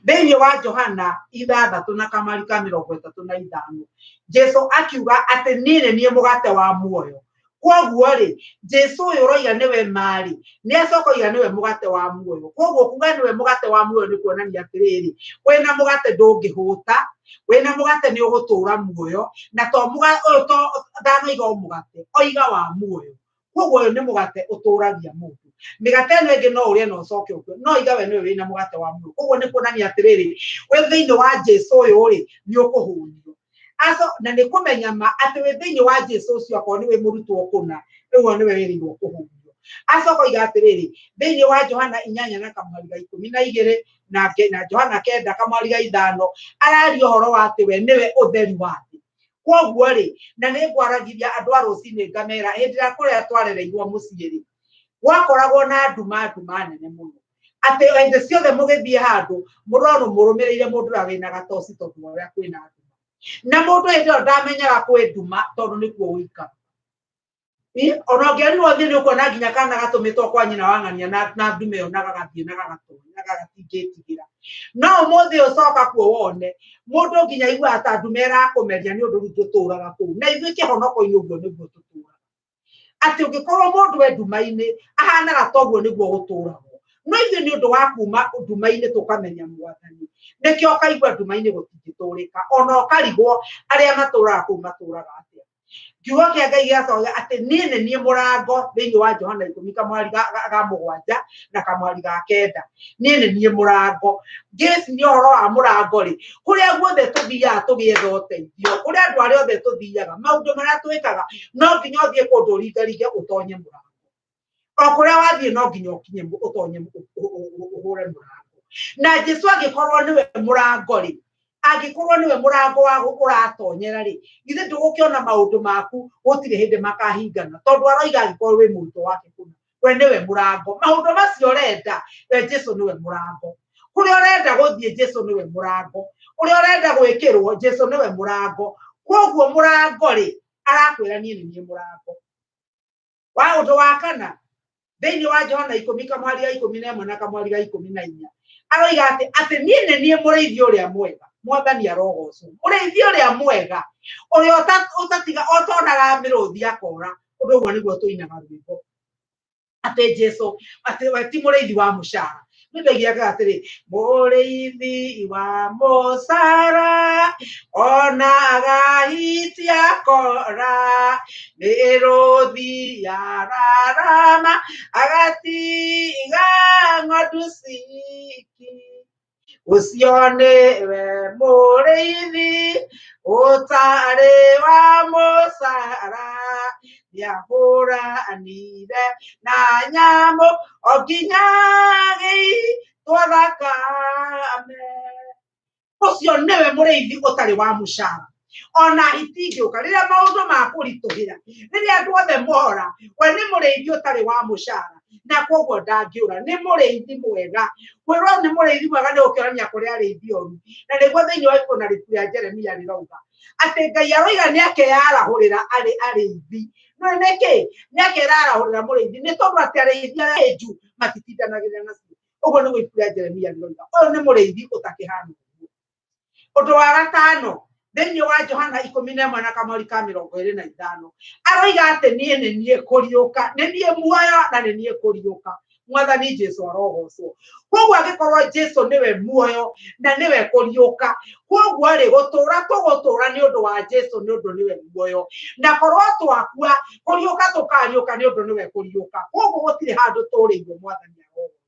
Thĩinĩ wa Johana 6 na kamari ka 35, Jesu akiuga atĩ niĩ nĩ niĩ mũgate wa muoyo. Kwoguo rĩ, Jesu ũyũ ũroiga nĩwe marĩ, nĩ acoka oiga nĩwe mũgate wa muoyo. Kwoguo kuga nĩwe mũgate wa muoyo nĩ kuonania atĩrĩrĩ, wĩna mũgate ndũngĩhũta, wĩna mũgate nĩ ũgũtũra muoyo, na to ũyũ to ndanoiga o mũgate, oiga wa muoyo. Kwoguo ũyũ nĩ mũgate ũtũragia mũndũ. Mĩgate ĩno ĩngĩ no ũrĩe na ũcoke ũkue, no iga we nĩwe wĩna mũgate wa muoyo. Kwoguo nĩ kuonania atĩrĩrĩ, wĩ thĩinĩ wa Jesu ũyũ rĩ, nĩ ũkũhũnio. Aco na nĩ kũmenya ma atĩ wĩ thĩinĩ wa Jesu ũcio, akorwo nĩ wĩ mũrutwo kũna, rĩu nĩwe wĩrĩirwo kũhũnio. Acoka oiga atĩrĩrĩ, thĩinĩ wa Johana 8 na kamũhari ga 12 na Johana 9 kamũhari ga 5, araria ũhoro wa atĩ we nĩwe ũtheri wa thĩ. Kwoguo rĩ, na nĩ ngwaragithia andũ a rũcinĩ ngamera, hĩndĩ ĩrĩa kũrĩa twarereirwo mũciĩ rĩ, gwakoragwo na nduma nene mũno. Atĩ hĩndĩ ciothe mũgĩthiĩ handũ, mũrorwo mũrũmĩrĩire mũndũ ũrĩa wĩna gatoci tondũ wa ũrĩa kwĩna nduma. Na mũndũ hĩndĩ ĩyo ndamenyaga kwĩ nduma tondũ nĩkuo gũikaraga. Ona ũngĩerirwo ũthiĩ nĩ ũkuona nginya kana gatũmĩtwo kwa nyina wa ng'ania na ndume ĩyo na gagathiĩ na gagatonya na gagatingĩtigĩra. No ũmũthĩ ũcoka kuo wone mũndũ nginya aiguaga ta ndume ĩrakũmeria nĩ ũndũ rĩu tũtũraga kũu. Na ithuĩ kĩhonoko-inĩ ũguo nĩguo tũtũraga. Atĩ ũngĩkorwo mũndũ e nduma-inĩ ahanaga ta ũguo nĩguo gũtũragwo. No ithuĩ nĩ ũndũ wa kuma nduma-inĩ tũkamenya Mwathani, nĩkĩo ũkaigua nduma-inĩ gũtingĩtũrĩka. Ona ũkarigwo arĩa matũraga kũu matũraga atĩa. Kiugo kĩa Ngai gĩacoka atĩ niĩ nĩ niĩ mũrango thĩinĩ wa Johana ikũmi kamwari ga mũgwanja na kamwari ga kenda. Niĩ nĩ niĩ mũrango. Ngĩciria ũhoro wa mũrango rĩ, kũrĩa guothe tũthiaga tũgĩetha ũteithio, kũrĩa andũ arĩa othe tũthiaga, maũndũ marĩa twĩkaga, no nginya ũthiĩ kũndũ ũringaringe ũtonye mũrango. O kũrĩa wathiĩ no nginya ũkinye ũtonye ũhũre mũrango. Na Jesu angĩkorwo nĩwe mũrango rĩ, angĩkorwo nĩwe mũrango wa ũratonyera rĩ, githĩ ndũgũkĩona maũndũ maku gũtirĩ hĩndĩ makahingana, tondũ aroiga angĩkorwo wĩ mũrutwo wake kũna, we nĩwe mũrango. Maũndũ macio ũrenda, we Jesu nĩwe mũrango. Kũrĩa ũrenda gũthiĩ, Jesu nĩwe mũrango. Ũrĩa ũrenda gwĩkĩrwo, Jesu nĩwe mũrango. Koguo mũrango rĩ, arakwĩra niĩ nĩ niĩ mũrango. Wa ũndũ wa kana, thĩinĩ wa Johana ikũmi kamwari ga ikũmi na ĩmwe na kamwari ga ikũmi na inya, aroiga atĩ atĩ niĩ nĩ niĩ mũrĩithi ũrĩa mwega. Mwathani arogocwo. Mũrĩithi ũrĩa mwega, ũrĩa ũtatiga ũtonaga mĩrũthi akora. Ũndũ ũguo nĩguo tũinaga rwĩmbo atĩ Jesu atĩ we ti mũrĩithi wa mũcara. Nĩ ndoigire atĩrĩ, mũrĩithi wa mũcara onaga hiti akora, mĩrũthi yararama agatiga ng'ondu ciki. Ũcio nĩwe mũrĩithi ũtarĩ wa mũcara, nĩahũranire na nyamũ o nginya agĩitwo thakame. Ũcio nĩwe mũrĩithi ũtarĩ wa mũcara. Ona hiti ingĩũka, rĩrĩa maũndũ makũritũhĩra, rĩrĩa andũ othe mora, we nĩ mũrĩithi ũtarĩ wa mũcara, na koguo ndangĩũra. Nĩ mũrĩithi mwega. Kwĩrwo nĩ mũrĩithi mwega nĩ gũkĩonania kũrĩ arĩithi oru. Na nĩguo thĩinĩ wa ibuku na rĩbuku rĩa Jeremia rĩrauga atĩ Ngai aroiga nĩ akeyarahũrĩra arĩ arĩithi. No nĩkĩ? Nĩ akerarahũrĩra mũrĩithi, nĩ tondũ atĩ arĩithi arĩa enju matitindanagĩrĩra nacio. Ũguo nĩguo ibuku rĩa Jeremia rĩroiga. Ũyũ nĩ mũrĩithi ũtakĩhana ũguo. Ũndũ wa gatano, thĩinĩ wa Johana ikũmi na ĩmwe na kamweri ka mĩrongo ĩrĩ na ithano, aroiga atĩ niĩ nĩ niĩ kũriũka, nĩ niĩ muoyo na nĩ niĩ kũriũka. Mwathani Jesu arogocwo. Koguo angĩkorwo Jesu nĩwe muoyo na nĩwe kũriũka, koguo rĩ, gũtũra tũgũtũra nĩ ũndũ wa Jesu, nĩ ũndũ nĩwe muoyo, na korwo twakua, kũriũka tũkariũka nĩ ũndũ nĩwe kũriũka. Koguo gũtirĩ handũ tũrĩirwo. Mwathani arogocwo.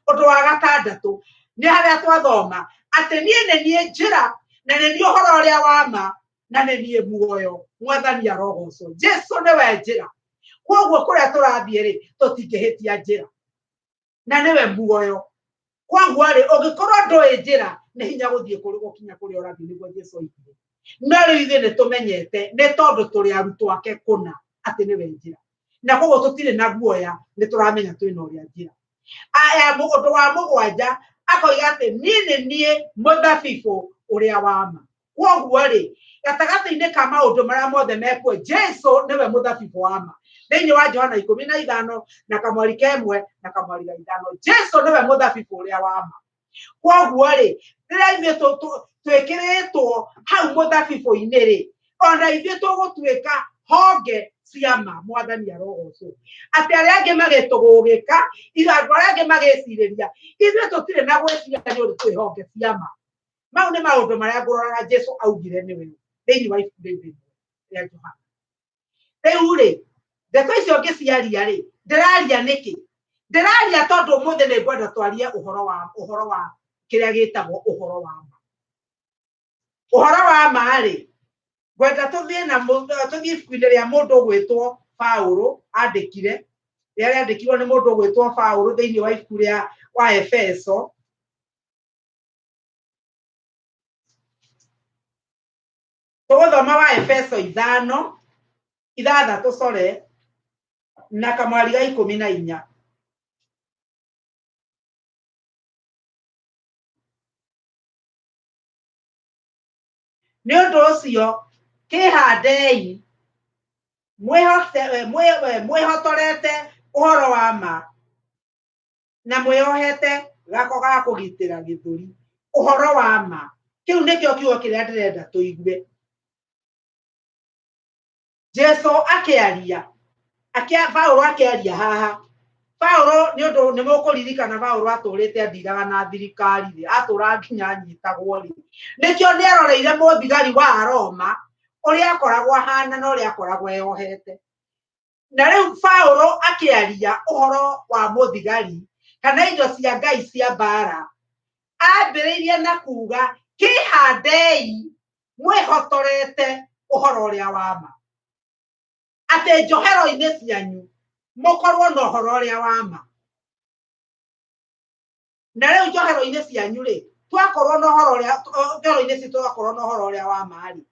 Ũndũ wa gatandatũ nĩ harĩa twathoma atĩ niĩ nĩ niĩ njĩra na nĩ niĩ ũhoro ũrĩa wa ma na nĩ niĩ muoyo. Mwathani arogocwo. Jesu nĩwe njĩra. Koguo kũrĩa tũrathiĩ rĩ, tũtingĩhĩtia njĩra, na nĩwe muoyo. Koguo rĩ, ũngĩkorwo ndũĩ njĩra, nĩ hinya gũthiĩ kũrĩ gũkinya kũrĩa ũrathiĩ, nĩguo Jesu oigire. No rĩu ithuĩ nĩ tũmenyete, nĩ tondũ tũrĩ arutwo ake kũna, atĩ nĩwe njĩra, na koguo tũtirĩ na guoya, nĩ tũramenya twĩna ũrĩa njĩra. Aya, ũndũ wa mũgwanja akoiga atĩ niĩ nĩ niĩ mũthabibũ ũrĩa wa ma. Koguo rĩ, gatagatĩ-inĩ ka maũndũ marĩa mothe mekuo, Jesu nĩwe mũthabibũ wa ma. Thĩinĩ wa Johana ikũmi na ithano na kamwari ka ĩmwe na kamwari ga ithano, Jesu nĩwe mũthabibũ ũrĩa wa ma. Koguo rĩ, rĩrĩa ithuĩ twĩkĩrĩtwo hau mũthabibũ-inĩ rĩ, ona ithuĩ tũgũtuĩka honge cia ma. Mwathani arogocwo. Atĩ arĩa angĩ magĩtũgũgĩka, andũ arĩa angĩ magĩcirĩria, ithuĩ tũtirĩ na gwĩciria nĩ ũndũ twĩ honge cia ma. Mau nĩ maũndũ marĩa ngũroraga Jesu augire nĩwe thĩinĩ wa ibuku rĩu rĩmwe rĩa Johana. Rĩu rĩ, ndeto icio ngĩciaria rĩ, ndĩraria nĩkĩ? Ndĩraria tondũ ũmũthĩ nĩ ngwenda twarie ũhoro wa kĩrĩa gĩtagwo ũhoro wa ma. Ũhoro wa ma rĩ, ngwenda tũthiĩ na tũthiĩ ibuku-inĩ rĩa mũndũ ũgwĩtwo Paũlũ andĩkire, rĩrĩa rĩandĩkirwo nĩ mũndũ ũgwĩtwo Paũlũ thĩinĩ wa ibuku rĩa wa Efeso. Tũgũthoma wa Efeso ithano, ithathatũ sorry, na kamwari ga ikũmi na inya. Nĩ ũndũ ũcio kĩhandei mwĩhotorete ũhoro wa ma na mwĩohete gako ga kũgitĩra gĩthũri. Ũhoro wa ma, kĩu nĩkĩo kiugo kĩrĩa ndĩrenda tũigue. Jesu akĩaria, Paũlũ akĩaria haha. Paũlũ nĩ ũndũ nĩ mũkũririkana Paũlũ atũrĩte athiraga na thirikari rĩ, atũraga nginya anyitagwo rĩ. Nĩkĩo nĩ aroreire mũthigari wa Roma Ũrĩa akoragwo ahana na ũrĩa akoragwo eyohete. Na rĩu Paulo akĩaria ũhoro wa mũthigari kana indo cia Ngai cia mbara, ambĩrĩirie na kuga kĩhandei mwĩhotorete ũhoro ũrĩa wa ma, atĩ njohero-inĩ cianyu mũkorwo na ũhoro ũrĩa wa ma. Na rĩu njohero-inĩ cianyu rĩ, twakorwo na ũhoro ũrĩa, njohero-inĩ citũ twakorwo na ũhoro ũrĩa wa ma rĩ,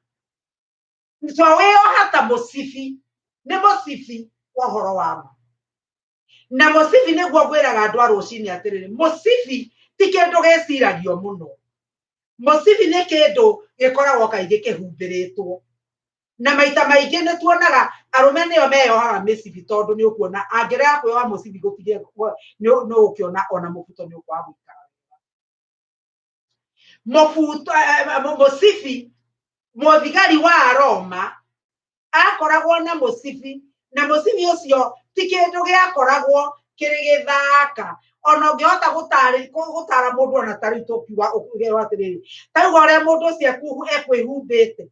to wĩyoha ta mũcibi, nĩ mũcibi wa ũhoro wa ma. Na mũcibi nĩguo ngwĩraga andũ a rũcinĩ atĩrĩrĩ, mũcibi ti kĩndũ gĩciragio mũno. Mũcibi nĩ kĩndũ gĩkoragwo kaingĩ kĩhumbĩrĩtwo. Na maita maingĩ nĩ tuonaga arũme nĩo meyohaga mĩcibi, tondũ nĩ ũkuona angĩrega kwĩyoha mũcibi gũtirĩ, nĩ ũgũkĩona ona mũbuto nĩ ũkwaga gũikara wega. Mũbuto, mũcibi, mũthigari wa Roma akoragwo na mũcibi, na mũcibi ũcio ti kĩndũ gĩakoragwo kĩrĩ gĩthaka. Ona ũngĩhota gũtara mũndũ ona ta rĩu tũkiuga ũkerwo atĩrĩrĩ, ta rĩu ũrĩa mũndũ ũcio ekwĩhumbĩte,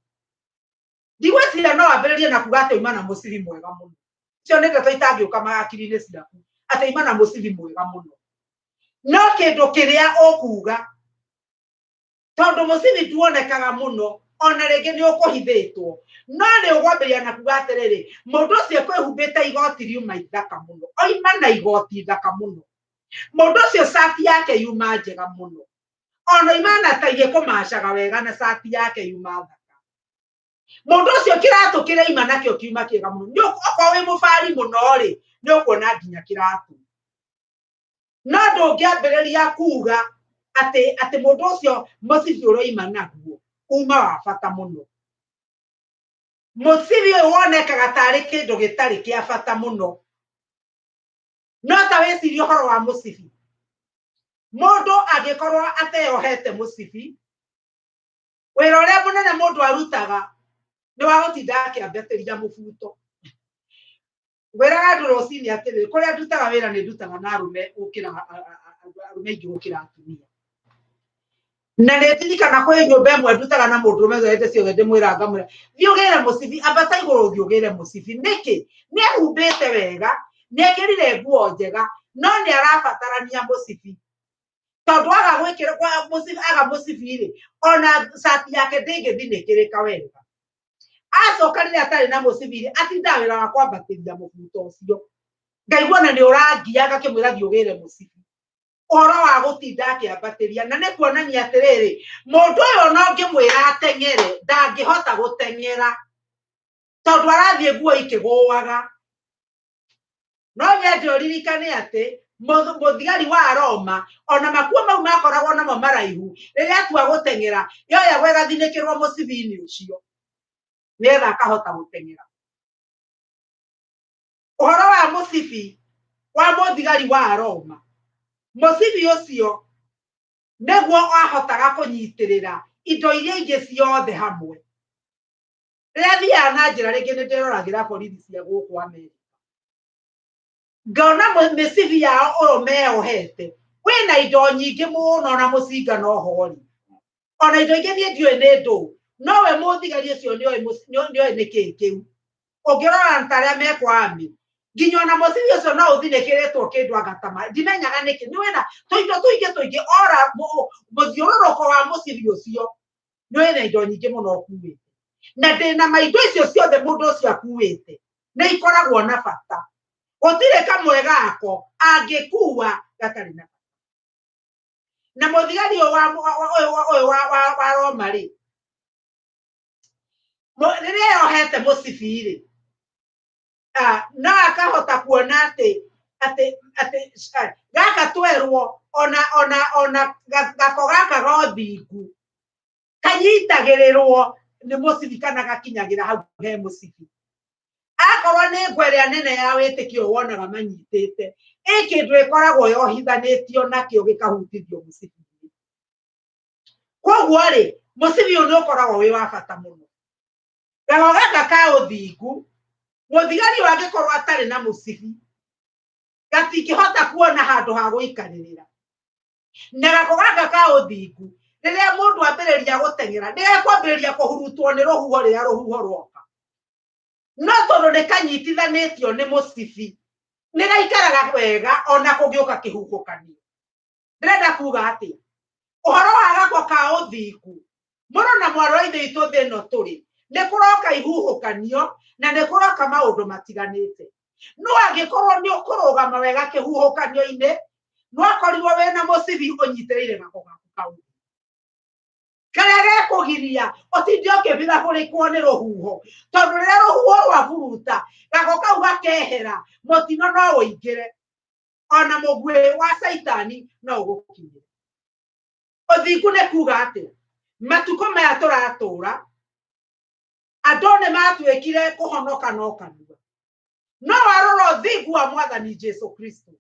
ndigwĩciria no ambĩrĩrie na kuga atĩ oima na mũcibi mwega mũno. Icio nĩ ndeto itangĩũka hakiri-inĩ ciaku, atĩ oima na mũcibi mwega mũno. No kĩndũ kĩrĩa ũkuga, tondũ mũcibi nduonekaga mũno, ona rĩngĩ nĩ ũkũhithĩtwo, no nĩ ũgwambĩrĩria na kuga atĩrĩrĩ, mũndũ ũcio ekwĩhumbĩte igoti riuma ithaka mũno, oima na igoti ithaka mũno, mũndũ ũcio cati yake yuma njega mũno, ona oima na tai ĩkũmacaga wega na cati yake yuma thaka, mũndũ ũcio kĩratũ kĩrĩa aima nakĩo kiuma kĩega mũno. Nĩ okorwo wĩ mũbari mũno rĩ, nĩ ũkuona nginya kĩratũ. No ndũngĩambĩrĩria kuga atĩ atĩ mũndũ ũcio mũcibi ũroima naguo uma wa bata mũno. Mũcibi ũyũ wonekaga tarĩ kĩndũ gĩtarĩ kĩa bata mũno. No ta wĩcirie ũhoro wa mũcibi. Mũndũ angĩkorwo ateyohete mũcibi, wĩra ũrĩa mũnene mũndũ arutaga nĩ wa gũtinda akĩambatĩria mũbuto. Ngwĩraga andũ rũcinĩ atĩrĩrĩ, kũrĩa ndutaga wĩra nĩ ndutaga na arũme gũkĩra arũme aingĩ gũkĩra atumia. Na nĩ ndirikana kwĩ nyũmba ĩmwe ndutaga na mũndũrũme ũcio hĩndĩ ciothe ndĩmwĩraga ngamwĩra, thiĩ ũgĩre mũcibi, ambata igũrũ ũthiĩ ũgĩre mũcibi. Nĩkĩ? Nĩ ehumbĩte wega, nĩ ekĩrire nguo njega, no nĩ arabatarania mũcibi. Tondũ aga gwĩkĩra mũcibi, aga mũcibi rĩ, ona cati yake ndĩngĩthinĩkĩrĩka wega. Acoka rĩrĩa atarĩ na mũcibi rĩ, atindaga wĩra wa kwambatĩria mũbuto ũcio. Ngaigua ona nĩ ũrangia, ngakĩmwĩra thiĩ ũgĩre mũcibi. Ũhoro wa gũtinda akĩambatĩria, na nĩ kuonania atĩrĩrĩ, mũndũ ũyũ ona ũngĩmwĩra ateng'ere, ndangĩhota gũteng'era, tondũ arathiĩ nguo ikĩgũaga. No nyende ũririkane atĩ mũthigari wa Roma, ona makuo mau makoragwo namo maraihu, rĩrĩa atua gũteng'era, yoyagwo ĩgathinĩkĩrwo mũcibi-inĩ ũcio, nĩgetha akahota gũteng'era. Ũhoro wa mũcibi wa mũthigari wa Roma, mũcibi ũcio nĩguo ahotaga kũnyitĩrĩra indo iria ingĩ ciothe hamwe. Rĩrĩa thiaga na njĩra rĩngĩ nĩ ndĩroragĩra borithi cia gũkũ Amerika, ngona mĩcibi yao ũyũ meyohete wĩna indo nyingĩ mũno, na mũcinga no hori, ona indo ingĩ niĩ ndiũĩ nĩ ndũ, nowe mũthigari ũcio nĩoĩ nĩkĩĩ kĩu. Ũngĩrora ta arĩa mekwa army, nginya ona mũcibi ũcio no ũthinĩkĩrĩtwo kĩndũ anga ta ndimenyaga nĩkĩ, nĩ wĩna tũindo tũingĩ tũingĩ, ora mũthiũrũrũko wa mũcibi ũcio nĩ wĩna indo nyingĩ mũno ũkuĩte. Na ndĩna ma indo icio ciothe mũndũ ũcio akuĩte nĩ ikoragwo na bata. Gũtirĩ kamwe gako angĩkua gatarĩ na bata. Na mũthigari ũyũ wa Roma rĩ, rĩrĩa yohete mũcibi rĩ, no akahota kuona atĩ atĩ atĩ gaka twerwo ona ona ona gako gaka ga ũthingu kanyitagĩrĩrwo nĩ mũcibi kana gakinyagĩra hau he mũcibi. Akorwo nĩ ngwa ĩrĩa nene ya wĩtĩkio wonaga manyitĩte, ĩ kĩndũ ĩkoragwo yohithanĩtio nakĩo gĩkahutithio mũcibi. Koguo rĩ, mũcibi ũyũ nĩ ũkoragwo wĩ wa bata mũno. Gako gaka ka ũthingu, mũthigari ũyũ angĩkorwo atarĩ na mũcibi, gatingĩhota kuona handũ ha gũikarĩrĩra. Na gako gaka ka ũthingu Rĩrĩa mũndũ ambĩrĩria gũteng'era, nĩ gekwambĩrĩria kũhurutwo nĩ rũhuho rĩrĩa rũhuho rwoka. No tondũ nĩ kanyitithanĩtio nĩ mũcibi, nĩ gaikaraga wega ona kũngĩũka kĩhuhũkanio. Ndĩrenda kuga atĩa? Ũhoro wa gako ka ũthingu, mũrũ na mwarĩ wa Ithe witũ thĩ ĩno tũrĩ, nĩ kũroka ihuhũkanio na nĩ kũroka maũndũ matiganĩte. No angĩkorwo nĩ ũkũrũgama wega kĩhuhũkanio-inĩ, no akorirwo wĩna mũcibi ũnyitĩrĩire gako gaku ka ũthingu, karĩa gekũgiria ũtinde ũkĩbithahũrĩkwo nĩ rũhuho, tondũ rĩrĩa rũhuho rwaburuta gako kau gakehera, mũtino no ũingĩre, ona mũguĩ wa Caitani no ũgũkinyĩre. Ũthingu nĩ kuga atĩa? Matukũ maya tũratũra, andũ nĩ matuĩkire kũhonoka no kanua, no warora ũthingu wa Mwathani Jesu Kristo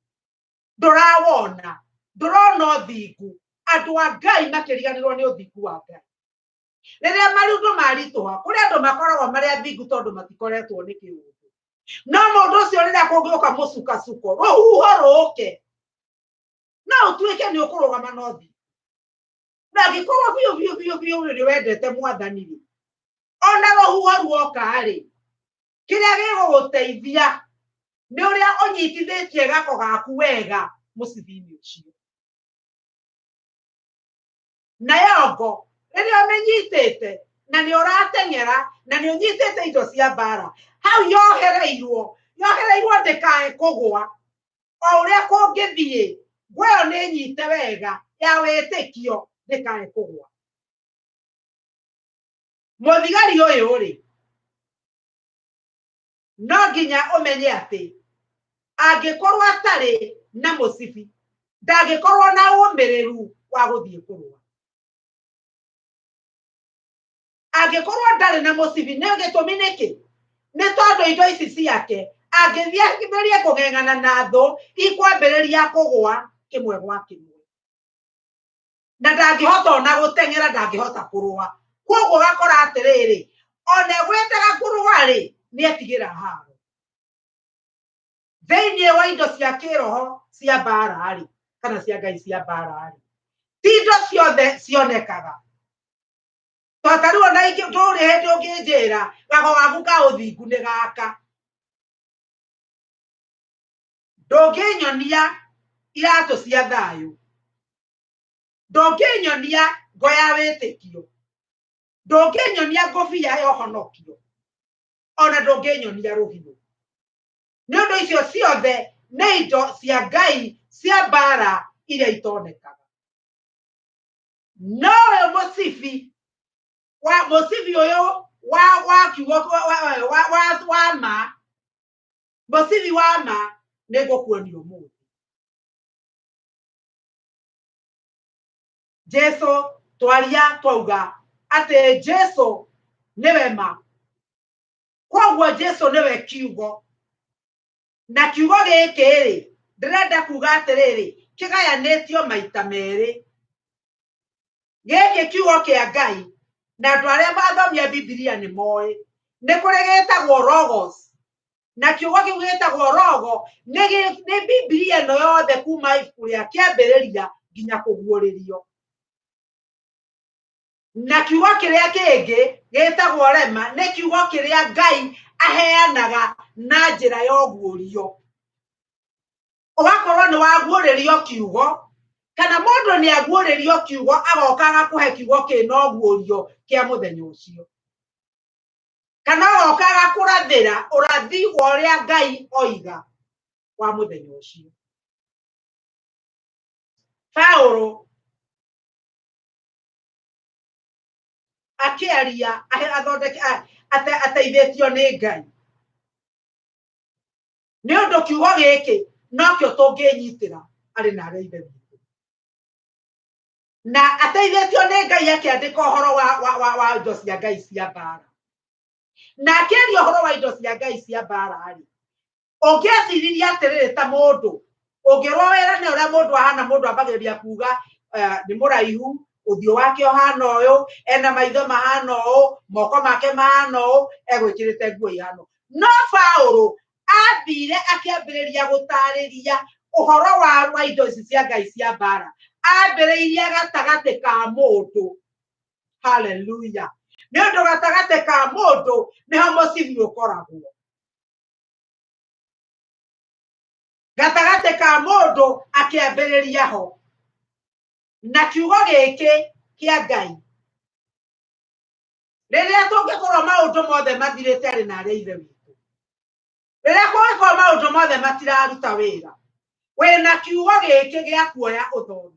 ndũrawona, ndũrona ũthingu. Andũ a Ngai makĩriganĩrwo nĩ ũthingu wa Ngai. Rĩrĩa maũndũ maritũha, kũrĩ andũ makoragwo marĩ athingu tondũ matikoretwo nĩ kĩũndũ. No mũndũ ũcio rĩrĩa kũngĩũka mũcukasuko, rũhuho rũke, no ũtuĩke nĩ ũkũrũgama na ũthingu. Na angĩkorwo biũ biũ biũ biũ nĩ wendete Mwathani rĩ, ona rũhuho ruoka rĩ, kĩrĩa gĩgũgũteithia nĩ ũrĩa ũnyitithĩtie gako gaku wega mũcibi-inĩ ũcio. Nayo ngo rĩrĩa ũmĩnyitĩte na nĩ ũrateng'era na nĩ ũnyitĩte indo cia mbara, hau yohereirwo, yohereirwo ndĩkae kũgũa. O ũrĩa kũngĩthiĩ, ngo ĩyo nĩ nyite wega ya wĩtĩkio ndĩkae kũgũa. Mũthigari ũyũ rĩ, no nginya ũmenye atĩ angĩkorwo atarĩ na mũcibi, ndangĩkorwo na ũmĩrĩru wa gũthiĩ kũrũa. Angĩkorwo ndarĩ na mũcibi, nĩ gĩtũmi nĩkĩ? Nĩ tondũ indo ici ciake angĩthiĩ ambĩrĩrie kũng'eng'ana na thũ, ikwambĩrĩria kũgũa kĩmwe gwa kĩmwe, na ndangĩhota ona gũteng'era, ndangĩhota kũrũa. Koguo ũgakora atĩrĩrĩ, ona egwĩtaga kũrũa rĩ, nĩ etigĩra haro. Thĩinĩ wa indo cia kĩroho cia mbara rĩ, kana cia Ngai cia mbara rĩ, ti indo ciothe cionekaga. To ta rĩu ona ingĩ ndũrĩ hĩndĩ ũngĩnjĩra gako gaku ka ũthingu nĩ gaka. Ndũngĩnyonia iratũ cia thayũ, ndũngĩnyonia ngo ya wĩtĩkio, ndũngĩnyonia ngũbia ya ũhonokio, ona ndũngĩnyonia rũhiũ. Nĩ ũndũ icio ciothe nĩ indo cia Ngai cia mbara iria itonekaga. No ũyũ mũcibi wa mũcibi ũyũ wa wa kiugo wa wa wa wa ma, mũcibi wa ma nĩ ngũkuonia ũmũthĩ. Jesu twaria twauga atĩ Jesu nĩwe ma, koguo Jesu nĩwe kiugo. Na kiugo gĩkĩ rĩ, ndĩrenda kuga atĩrĩrĩ, kĩgayanĩtio maita merĩ. Gĩkĩ kiugo kĩa Ngai, na andũ arĩa mathomia Bibilia nĩ moĩ, nĩ kũrĩ gĩtagwo logos, na kiugo kĩu gĩtagwo rogo nĩ Bibilia ĩno yothe kuma ibuku rĩa Kĩambĩrĩria nginya Kũguũrĩrio. Na kiugo kĩrĩa kĩngĩ gĩtagwo rema nĩ kiugo kĩrĩa Ngai aheanaga na njĩra ya ũguũrio. Ũgakorwo nĩ waguũrĩrio kiugo, kana mũndũ nĩ aguũrĩrio kiugo agoka agakũhe kiugo kĩna ũguũrio kĩa mũthenya ũcio, kana agoka agakũrathĩra ũrathi wa ũrĩa Ngai oiga wa mũthenya ũcio. Paulo akĩaria athondeke ateithĩtio nĩ Ngai, nĩ ũndũ kiugo gĩkĩ nokĩo tũngĩnyitĩra arĩ na arĩa Ithe witũ, na ateithĩtio nĩ Ngai akĩandĩka ũhoro wa indo cia Ngai cia mbara. Na akĩaria ũhoro wa indo cia Ngai cia mbara rĩ, ũngĩeciririe atĩrĩrĩ, ta mũndũ ũngĩrwo wĩra nĩ ũrĩa mũndũ ahana, mũndũ ambagĩrĩria kuga nĩ mũraihu, ũthiũ wake ũhana ũyũ, ena maitho mahana ũũ, moko make mahana ũũ, egwĩkĩrĩte nguo ihana ũũ. No Paulo athire akĩambĩrĩria gũtarĩria ũhoro wa indo ici cia Ngai cia mbara, Ambĩrĩirie gatagatĩ ka mũndũ. Haleluya. Nĩ ũndũ gatagatĩ ka mũndũ nĩho mũcibi ũkoragwo. Gatagatĩ ka mũndũ akĩambĩrĩria ho. Na kiugo gĩkĩ kĩa Ngai. Rĩrĩa tũngĩkorwo maũndũ mothe mathirĩte arĩ na arĩa ithe witũ. Rĩrĩa kũngĩkorwo maũndũ mothe matiraruta wĩra. Wĩna kiugo gĩkĩ gĩa kuoya ũthome.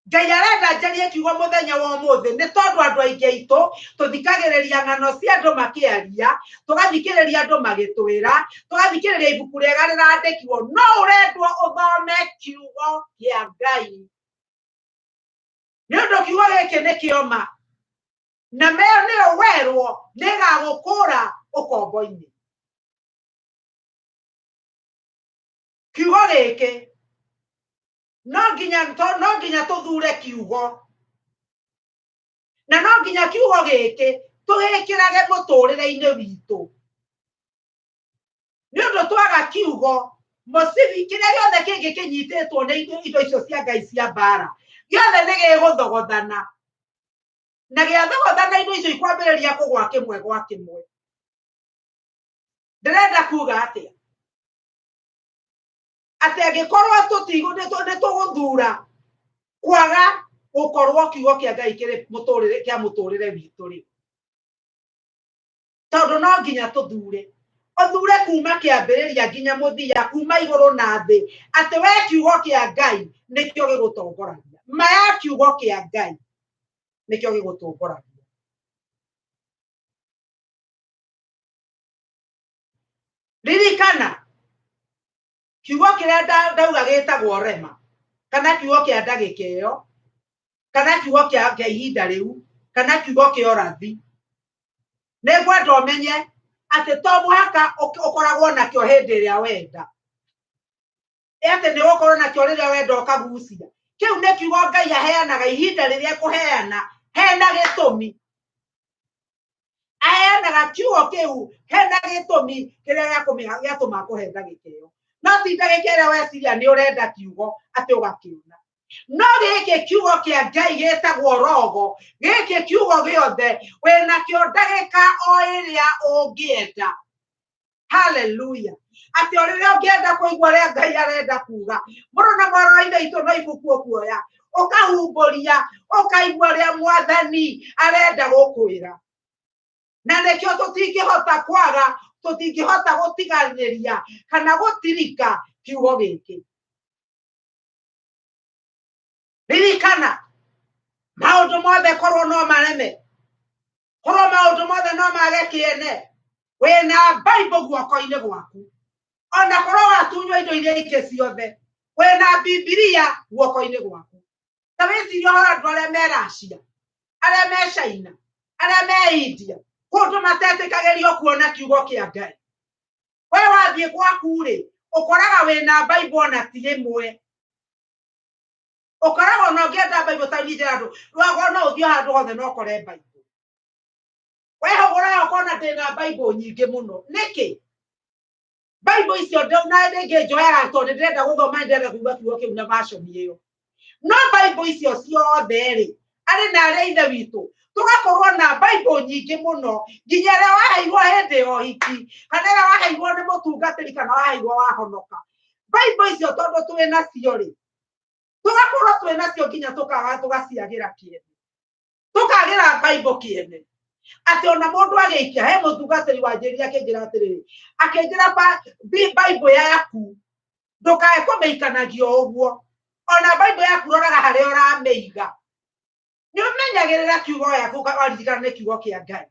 Ngai arenda njarie kiugo mũthenya wa ũmũthĩ nĩ tondũ andũ aingĩ aitũ tũthikagĩrĩria ng'ano cia andũ makĩaria, tũgathikĩrĩria andũ magĩtwĩra, tũgathikĩrĩria ibuku rĩega rĩrandĩkirwo, no ũrendwo ũthome kiugo kĩa Ngai. Nĩ ũndũ kiugo gĩkĩ nĩ kĩoma na meo nĩyo werwo nĩ ĩgagũkũra ũkombo-inĩ. Kiugo gĩkĩ no nginya no nginya tũthure kiugo na no nginya kiugo gĩkĩ tũgĩkĩrage mũtũrĩre-inĩ witũ. Nĩ ũndũ twaga kiugo mũcibi kĩrĩa gĩothe kĩngĩ kĩnyitĩtwo nĩ indo icio cia Ngai cia mbara gĩothe nĩ gĩgũthogothana, na gĩathogothana indo icio ikwambĩrĩria kũgwa kĩmwe gwa kĩmwe. Ndĩrenda kuga atĩa? Atĩ angĩkorwo nĩ tũgũthura kwaga gũkorwo kiugo kĩa Ngai kĩrĩ mũtũrĩre kĩa mũtũrĩre witũ rĩ, tondũ no nginya tũthure, ũthure kuma kĩambĩrĩria nginya mũthia, kuma igũrũ na thĩ, atĩ we kiugo kĩa Ngai nĩkĩo gĩgũtongoragia. Ma ya kiugo kĩa Ngai nĩkĩo gĩgũtongoragia. Ririkana kiugo kĩrĩa ndauga gĩtagwo rema, kana kiugo kĩa ndagĩka ĩyo, kana kiugo kĩa ihinda rĩu, kana kiugo kĩa ũrathi. Nĩ ngwenda ũmenye atĩ to mũhaka ũkoragwo nakĩo hĩndĩ ĩrĩa wenda. Atĩ nĩ ũgũkorwo nakĩo rĩrĩa wenda ũkagucia. Kĩu nĩ kiugo Ngai aheanaga ihinda rĩrĩa ekũheana, hena gĩtũmi. Aheanaga kiugo kĩu hena gĩtũmi kĩrĩa gĩatũma akũhe ndagĩka ĩyo. No ti ndagĩka ĩrĩa weciria nĩ ũrenda kiugo atĩ ũgakĩona. No gĩkĩ kiugo kĩa Ngai gĩtagwo rogo, gĩkĩ kiugo gĩothe wĩnakĩo ndagĩka o ĩrĩa ũngĩenda. Haleluya. Atĩ o rĩrĩa ũngĩenda kũigua ũrĩa Ngai arenda kuga, mũrũ na mwarĩ wa Ithe witũ no ibuku ũkuoya, ũkahumbũria, ũkaigua ũrĩa Mwathani arenda gũkwĩra. Na nĩkĩo tũtingĩhota kwaga, tũtingĩhota gũtiganĩria kana gũtirika kiugo gĩkĩ. Ririkana, maũndũ mothe korwo no mareme, korwo maũndũ mothe no mage kĩene, wĩna Bible guoko-inĩ gwaku. Ona korwo watunywo indo iria ingĩ ciothe, wĩna Bibilia guoko-inĩ gwaku. Ta wĩcirie ũhoro andũ arĩa me Russia, arĩa me China, arĩa me India, kũndũ matetĩkagĩrio kuona kiugo kĩa Ngai. We wathiĩ gwaku rĩ, ũkoraga wĩna Bible ona ti ĩmwe. Ũkoraga ona ũngĩenda Bible ta niĩ njĩra andũ, rwagwa no ũthiĩ handũ hothe na ũkore Bible. Wehũgũra ũkona ndĩna Bible nyingĩ mũno. Nĩkĩ? Bible icio na rĩngĩ njoyaga tondũ ndĩrenda gũthoma, ndĩrenda kũigua kiugo kĩu na version ĩyo. No Bible icio ciothe rĩ, arĩ na arĩa ithe witũ, tũgakorwo na Bible nyingĩ mũno, nginya ĩrĩa waheirwo hĩndĩ ya ũhiki, kana ĩrĩa waheirwo nĩ mũtungatĩri, kana waheirwo wahonoka. Bible icio tondũ twĩ nacio rĩ, tũgakorwo twĩ nacio nginya tũgaciagĩra kĩene. Tũkagĩra Bible kĩene. Atĩ ona mũndũ agĩikia, he mũtungatĩri wanjĩrire akĩnjĩra atĩrĩrĩ, akĩnjĩra Bible yaku ndũkae kũmĩikanagia o ũguo. Ona Bible yaku roraga harĩa ũramĩiga. Nĩ ũmenyagĩrĩra kiugo gĩaku waririkana nĩ kiugo kĩa Ngai.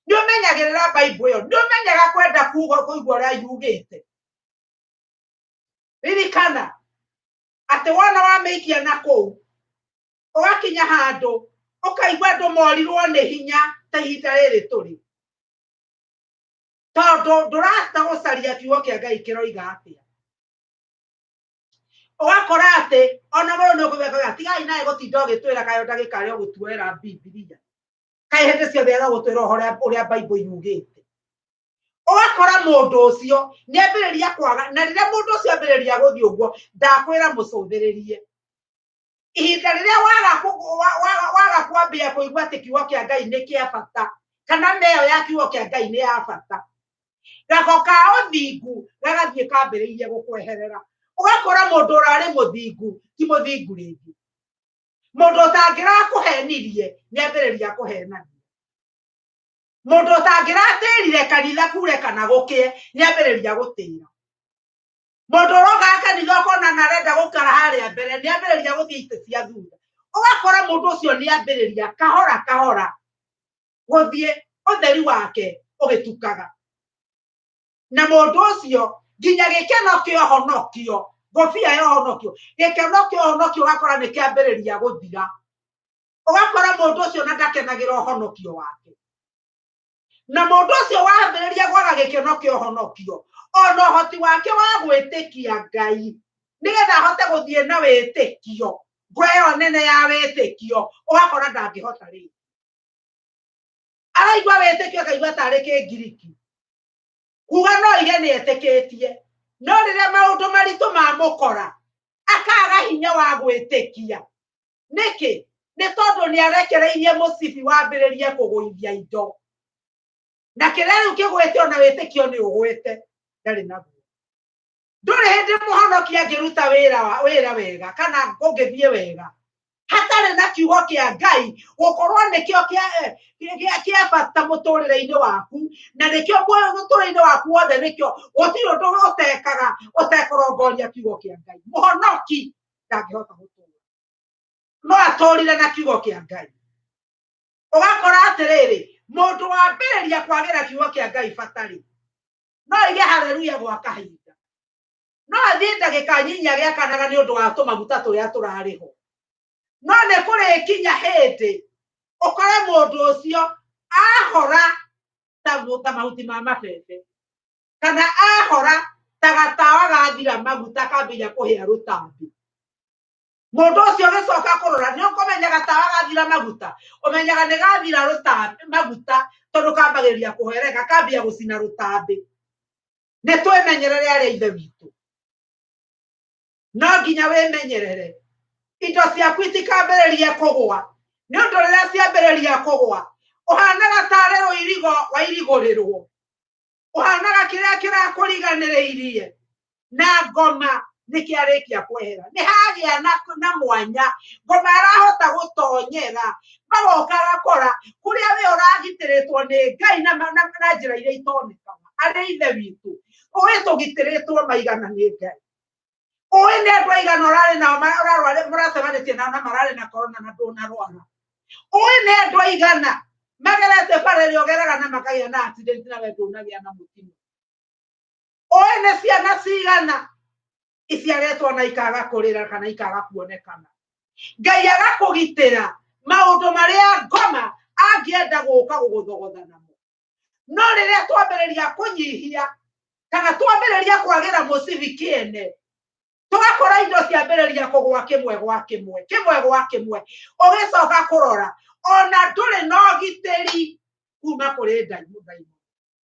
Nĩ ũmenyagĩrĩra Bible ĩyo, nĩ ũmenyaga kwenda kũigua ũrĩa yugĩte. Ririkana atĩ wona wamĩikia na kũu, ũgakinya handũ ũkaigua andũ morirwo nĩ hinya ta ihinda rĩrĩ tũrĩ, tondũ ndũrahota gũcaria kiugo kĩa Ngai kĩroiga atĩa. Ũgakora atĩ ona mũndũ nĩ ũkũigua akauga, tigai nawe gũtinda ũgĩtwĩra kaĩ o ndagĩka arĩa ũgũtuoera Bibilia, kaĩ hĩndĩ ciothe aragũtwĩra ũhoro ũrĩa Bible yugĩte. Ũgakora mũndũ ũcio nĩ ambĩrĩria kwaga, na rĩrĩa mũndũ ũcio ambĩrĩria gũthiĩ ũguo, ndakwĩra mũcũthĩrĩrie. Ihinda rĩrĩa waga waga kwambia kũigua atĩ kiugo kĩa Ngai nĩ kĩa bata, kana mĩayo ya kiugo kĩa Ngai nĩ ya bata, gako ka ũthingu gagathiĩ kambĩrĩirie gũkweherera. Ũgakora mũndũ ũrarĩ mũthingu ti mũthingu rĩngĩ, mũndũ ũtangĩrakũhenirie nĩ ambĩrĩria kũhenania, mũndũ ũtangĩratĩrire kanitha kure kana gũkĩe nĩ ambĩrĩria gũtĩra, mũndũ ũrokaga kanitha ũkona na arenda gũikara harĩa mbere nĩ ambĩrĩria gũthiĩ itĩ cia thutha. Ũgakora mũndũ ũcio nĩ ambĩrĩria kahora kahora gũthiĩ ũtheri wake ũgĩtukaga, na mũndũ ũcio nginya gĩkeno kĩa ũhonokio, ngũbia ya ũhonokio, gĩkeno kĩa ũhonokio ũgakora nĩ kĩambĩrĩria gũthira. Ũgakora mũndũ ũcio na ndakenagĩra ũhonokio wake, na mũndũ ũcio wambĩrĩria kwaga gĩkeno kĩa ũhonokio, ona ũhoti wake wa gwĩtĩkia Ngai nĩgetha ahote gũthiĩ na wĩtĩkio, ngo ĩyo nene ya wĩtĩkio, ũgakora ndangĩhota rĩngĩ. Araigua wĩtĩkio akaigua tarĩ kĩngiriki, kuga no ige nĩ etĩkĩtie, no rĩrĩa maũndũ maritũ mamũkora akaga hinya wa gwĩtĩkia. Nĩkĩ? Nĩ tondũ nĩ arekereirie mũcibi wambĩrĩrie kũgũithia indo, na kĩrĩa rĩu kĩgwĩte ona wĩtĩkio nĩ ũgwĩte, ndarĩ naguo. Ndũrĩ hĩndĩ mũhonoki angĩruta wĩra wega kana kũngĩthiĩ wega hatarĩ na kiugo kĩa Ngai gũkorwo nĩkĩo kĩa bata mũtũrĩre-inĩ waku, na nĩkĩo mũtũrĩre-inĩ waku wothe, nĩkĩo gũtirĩ ũndũ ũtekaga ũtekũrongoria kiugo kĩa Ngai. Mũhonoki ndangĩhota gũtũra no atũrire na kiugo kĩa Ngai. Ũgakora atĩrĩrĩ, mũndũ wambĩrĩria kwagĩra kiugo kĩa Ngai bata-rĩ, no aige haleluya gwa kahinda, no athiĩ ndagĩka nyinyi agĩakanaga nĩ ũndũ wa tũmaguta tũrĩa tũrarĩho, no nĩ kũrĩkinya hĩndĩ ũkore mũndũ ũcio ahora ta mahuti ma mabebe, kana ahora ta gatawa gathira maguta kambĩrĩria kũhĩa rũtambi. Mũndũ ũcio ũgĩcoka kũrora nĩ ũkũmenya gatawa gathira maguta, ũmenyaga nĩ gathira rũtambi maguta tondũ kambagĩrĩria kũhereka, kambia gũcina rũtambi. Nĩ twĩmenyerere arĩa ithe witũ, no nginya wĩmenyerere indo ciaku itikambĩrĩrie kũgũa, nĩ ũndũ rĩrĩa ciambĩrĩria kũgũa ũhanaga tarĩ rũirigo wairigũrĩrwo, ũhanaga kĩrĩa kĩrakũriganĩrĩirie na ngoma nĩ kĩarĩkia kwehera, nĩ hagĩa na mwanya, ngoma arahota gũtonyera, magoka agakora kũrĩa we ũragitĩrĩtwo nĩ Ngai na njĩra iria itonekaga. Arĩ ithe witũ, ũĩ tũgitĩrĩtwo maigana nĩ Ngai, ũĩ nĩ andũ aigana ũrarĩ nao mũracemanĩtie nao na mararĩ na korona na ndũnarwara, ũĩ nĩ andũ aigana magerete bara ĩrĩa ũgeraga na makagĩa na accident na we ndũnagĩa na mũtino, ũĩ nĩ ciana cigana iciarĩtwo na ikaga kũrĩra kana ikaga kuonekana. Ngai agakũgitĩra maũndũ marĩa ngoma angĩenda gũka gũgũthogotha namo. No rĩrĩa twambĩrĩria kũnyihia kana twambĩrĩria kwagĩra mũcibi kĩene, tũgakora indo ciambĩrĩria kũgũa kĩmwe gwa kĩmwe, kĩmwe gwa kĩmwe, ũgĩcoka kũrora ona ndũrĩ na ũgitĩri kuma kũrĩ ndaimono,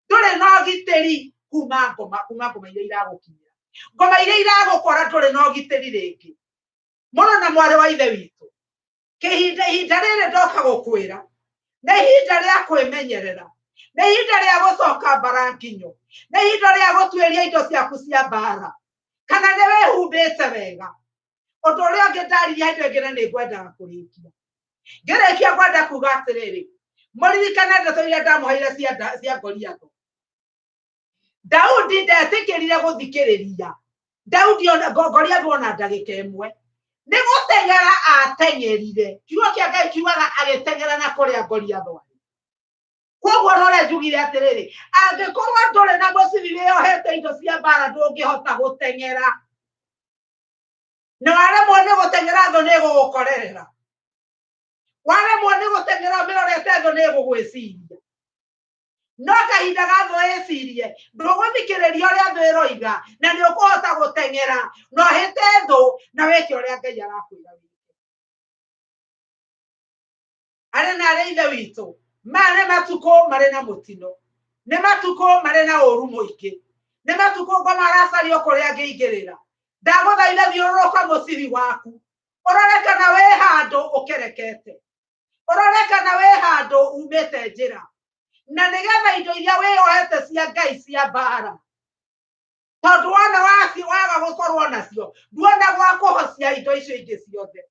ndũrĩ na ũgitĩri kuma ngoma, kuma ngoma iria iragũkinyĩra, ngoma iria iragũkora, ndũrĩ na ũgitĩri rĩngĩ. Mũrũ na mwarĩ wa ithe witũ, kĩhinda ihinda rĩrĩ ndoka gũkwĩra nĩ ihinda rĩa kwĩmenyerera, nĩ ihinda rĩa gũcoka mbara nginyo, nĩ ihinda rĩa gũtuĩria indo ciaku cia mbara kana nĩ wĩhumbĩte wega. Ũndũ ũrĩa ũngĩ ndaririe hĩndĩ ĩngĩ na nĩ ngwendaga kũrĩkia, ngĩrĩkia ngwenda kuga atĩrĩrĩ, mũririkane ndeto iria ndamũheire cia Goliathũ. Daudi ndetĩkĩrire gũthikĩrĩria Daudi ona Goliathũ ona ndagĩka ĩmwe, nĩ gũteng'era ateng'erire. Kiugo kĩa Ngai kiugaga agĩteng'era na kũrĩa Goliathũ arĩ. Koguo rore njugire atĩrĩrĩ, angĩkorwo ndũrĩ na mũcibi wĩyohete indo cia mbara ndũngĩhota gũteng'era, na waremwo nĩ gũteng'era thũ nĩ ĩgũgũkorerera, waremwo nĩ gũteng'era ũmĩrorete thũ nĩ ĩgũgwĩciria. No kahinda ga thũ ĩcirie, ndũgũthikĩrĩria ũrĩa thũ ĩroiga, na nĩ ũkũhota gũteng'era na ũhĩte thũ na wĩke ũrĩa Ngai arakwĩra wĩke. Arĩ na arĩa ithe witũ, maya nĩ matukũ marĩ na mũtino, nĩ matukũ marĩ na ũru mũingĩ, nĩ matukũ ngoma aracario kũrĩa angĩingĩrĩra. Ndagũthaitha thiũrũrũka mũcibi waku, Ũrore kana wĩ handũ ũkerekete, ũrore kana wĩ handũ umĩte njĩra, na nĩgetha indo iria wĩyohete cia Ngai cia mbara, tondũ wona waga gũkorwo nacio nduona gwa kũhocia indo icio ingĩ ciothe,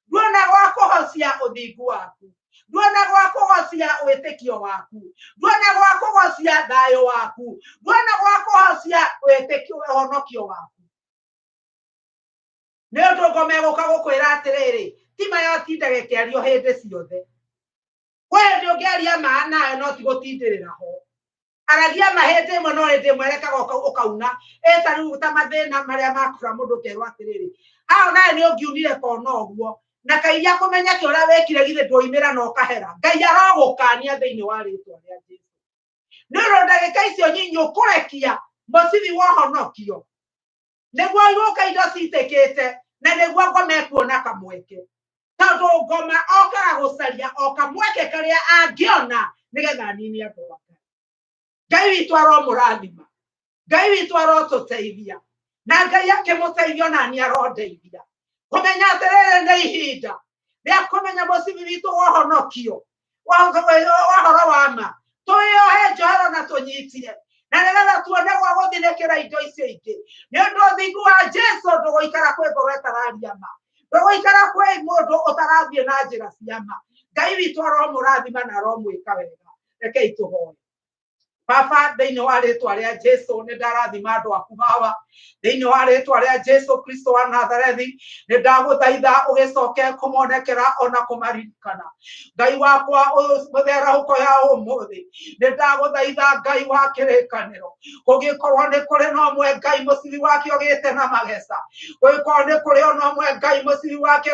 nduona gwa kũhocia ũthingu waku, nduona gwa kũhocia wĩtĩkio waku, nduona gwa kũhocia thayũ waku, nduona gwa kũhocia wĩtĩkio ũhonokio waku. Nĩ ũndũ ngoma ĩgũka gũkwĩra atĩrĩrĩ, ti ma yotindaga ĩkĩario hĩndĩ ciothe. Kwĩ hĩndĩ ũngĩaria ma nayo no ti gũtindĩrĩra ho. Aragia ma hĩndĩ ĩmwe no hĩndĩ ĩmwe rekaga ũkauna. Ĩ ta rĩu ta mathĩna marĩa makora mũndũ ũkerwo atĩrĩrĩ, hau nawe nĩ ũngiunire kona ũguo, na kairia kũmenya kĩ ũrĩa wĩkire githĩ ndwoimĩra na ũkahera. Ngai arogũkania thĩinĩ wa rĩtwa rĩa Jesũ. Nĩ ũndũ ndagĩka icio nyinyi ũkũrekia mũcibi wa ũhonokio, nĩguo igũka indo citĩkĩte, na nĩguo ngoma ĩkuona kamweke. Tondũ ngoma okaga gũcaria o kamweke karĩa angĩona nĩgetha anine andũ ake. Ngai witũ aromũrathima, Ngai witũ arotũteithia, na Ngai akĩmũteithia ona niĩ arondeithia kũmenya atĩrĩrĩ nĩ ihinda rĩa kũmenya mũcibi witũ wa ũhonokio wa ũhoro wa ma, twĩyohe njohero na tũnyitie, na nĩgetha tuone gwa gũthinĩkĩra indo icio ingĩ. Nĩ ũndũ ũthingu wa Jesũ ndũgũikara kwĩ ngoro ĩtararia ma, ndũgũikara kwĩ mũndũ ũtarathiĩ na njĩra cia ma. Ngai witũ aromũrathima na aromwĩka wega. Rekei tũhoe. Baba, thĩinĩ wa rĩtwa rĩa Jesũ nĩ ndarathima andũ aku hawa, thĩinĩ wa rĩtwa rĩa Jesũ Kristo wa Nazarethi nĩ ndagũthaitha ũgĩcoke kũmonekera ona kũmaririkana. Ngai wakwa mũtherahũko ya ũmũthĩ nĩ ndagũthaitha Ngai wa kĩrĩkanĩro, kũngĩkorwo nĩ kũrĩ na ũmwe Ngai mũcibi wake ũgĩte na mageca, kũngĩkorwo nĩ kũrĩ ona ũmwe Ngai mũcibi wake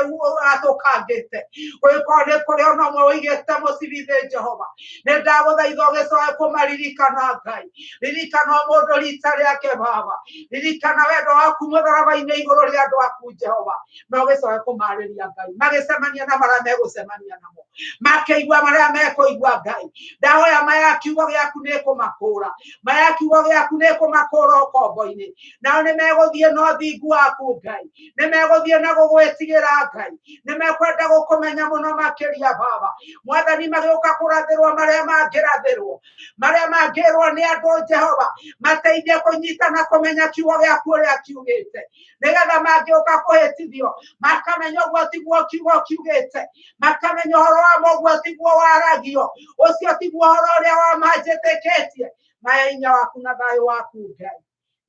atũkangĩte, kũngĩkorwo nĩ kũrĩ ona ũmwe ũigĩte mũcibi thĩ Jehova, nĩ ndagũthaitha ũgĩcoke kũmaririkana. Ngai, ririkana o mũndũ rita rĩake Baba, ririkana wendo waku mũtharaba-inĩ igũrũ rĩa andũ aku Jehova, na ũgĩcoke kũmarĩria Ngai magĩcemania na marĩa megũcemania namo, makĩigua marĩa mekũigua. Ngai, ndahoya maya kiugo gĩaku nĩ kũmakũra, maya kiugo gĩaku nĩ kũmakũra ũkombo-inĩ, nao nĩ megũthiĩ na ũthingu waku Ngai, nĩ megũthiĩ na gũgwĩtigĩra Ngai, nĩ mekwenda gũkũmenya mũno makĩria Baba. Mwathani, magĩũka kũrathĩrwo marĩa mangĩrathĩrwo, marĩa mangĩrwo nĩ andũ Jehova, mateithie kũnyita na kũmenya kiugo gĩaku ũrĩa kiugĩte, nĩgetha mangĩũka kũhĩtithio makamenya ũguo tiguo kiugo kiugĩte, makamenya ũhoro wa ma ũguo tiguo waragio, ũcio tiguo ũhoro ũrĩa wa ma njĩtĩkĩtie. Maya hinya waku na thayũ waku Ngai,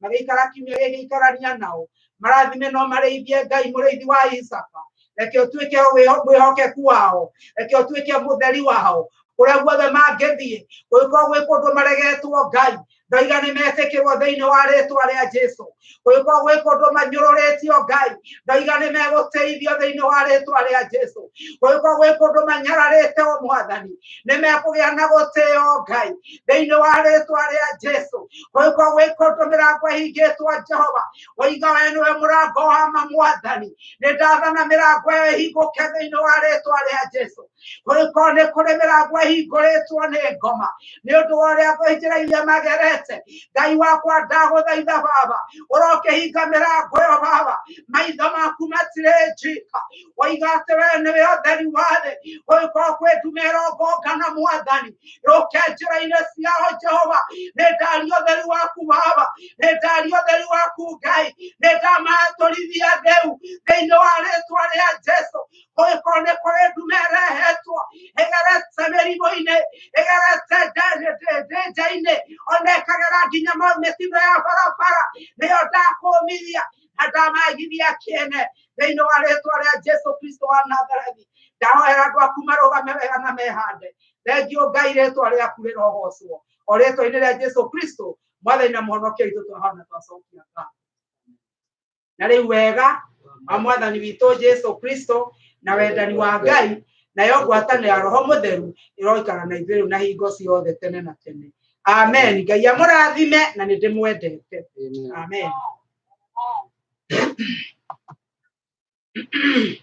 magĩikara kiumia gĩgĩikarania nao, marathime no marĩithie Ngai mũrĩithi wa Isaka. Reke ũtuĩke mwĩhokeku wao, reke ũtuĩke mũtheri wao kũrĩa guothe mangĩthiĩ, kũngĩkorwo gwĩ kũndũ maregetwo Ngai, ndoiga nĩ metĩkĩrwo thĩinĩ wa rĩtwa rĩa Jesũ. Kũngĩkorwo gwĩ kũndũ manyũrũrĩtio Ngai, ndoiga nĩ megũteithio thĩinĩ wa rĩtwa rĩa Jesũ. Kũngĩkorwo gwĩ kũndũ manyararĩte o Mwathani, nĩ mekũgĩa na gũtĩo Ngai thĩinĩ wa rĩtwa rĩa Jesũ. Kũngĩkorwo gwĩ kũndũ mĩrango ĩhingĩtwo Jehova, woiga we nĩwe mũrango wa ma Mwathani, nĩ ndathana mĩrango ĩyo ĩhingũke thĩinĩ wa rĩtwa rĩa Jesũ. Kũngĩkorwo nĩ kũrĩ mĩrango ĩhingũrĩtwo nĩ ngoma nĩ ũndũ wa ũrĩa njĩra iria magerete, Ngai wakwa ndagũthaitha Baba, ũrokĩhinga mĩrango ĩyo Baba. Maitho maku matirĩ njika, woiga atĩ we nĩwe ũtheri wa thĩ. Kũngĩkorwo kwĩ ndume ĩrongonga na Mwathani, yũke njĩra-inĩ ciao Jehova, nĩ ndaria ũtheri waku Baba, nĩ ndaria ũtheri waku Ngai, nĩ ndamatũrithia theu thĩinĩ wa rĩtwa rĩa Jesũ. Kũngĩkorwo nĩ kũrĩ ndume ĩrehetwo ĩgerete mĩrimũ-inĩ, ĩgerete ndenja-inĩ, ona ĩkagera nginya mĩtino ya barabara, nĩyo ndakũmithia na ndamagithia kĩene thĩinĩ wa rĩtwa rĩa Jesũ Kristo wa Nazarethi. Ndahoera andũ aku marũgame wega na mehande. Thengio Ngai, rĩtwa rĩaku rĩrogocwo o rĩtwa-inĩ rĩa Jesũ Kristo Mwathani na Mũhonokia witũ, twahona twacokia ngatho. Na rĩu wega wa Mwathani witũ Jesũ Kristo na wendani wa Ngai nayo ngwatanĩro ya Roho Mũtheru ĩroikara na ithuĩ rĩu na hingo ciothe tene na tene. Amen. Ngai amũrathime na nĩ ndĩmwendete. Amen. Amen.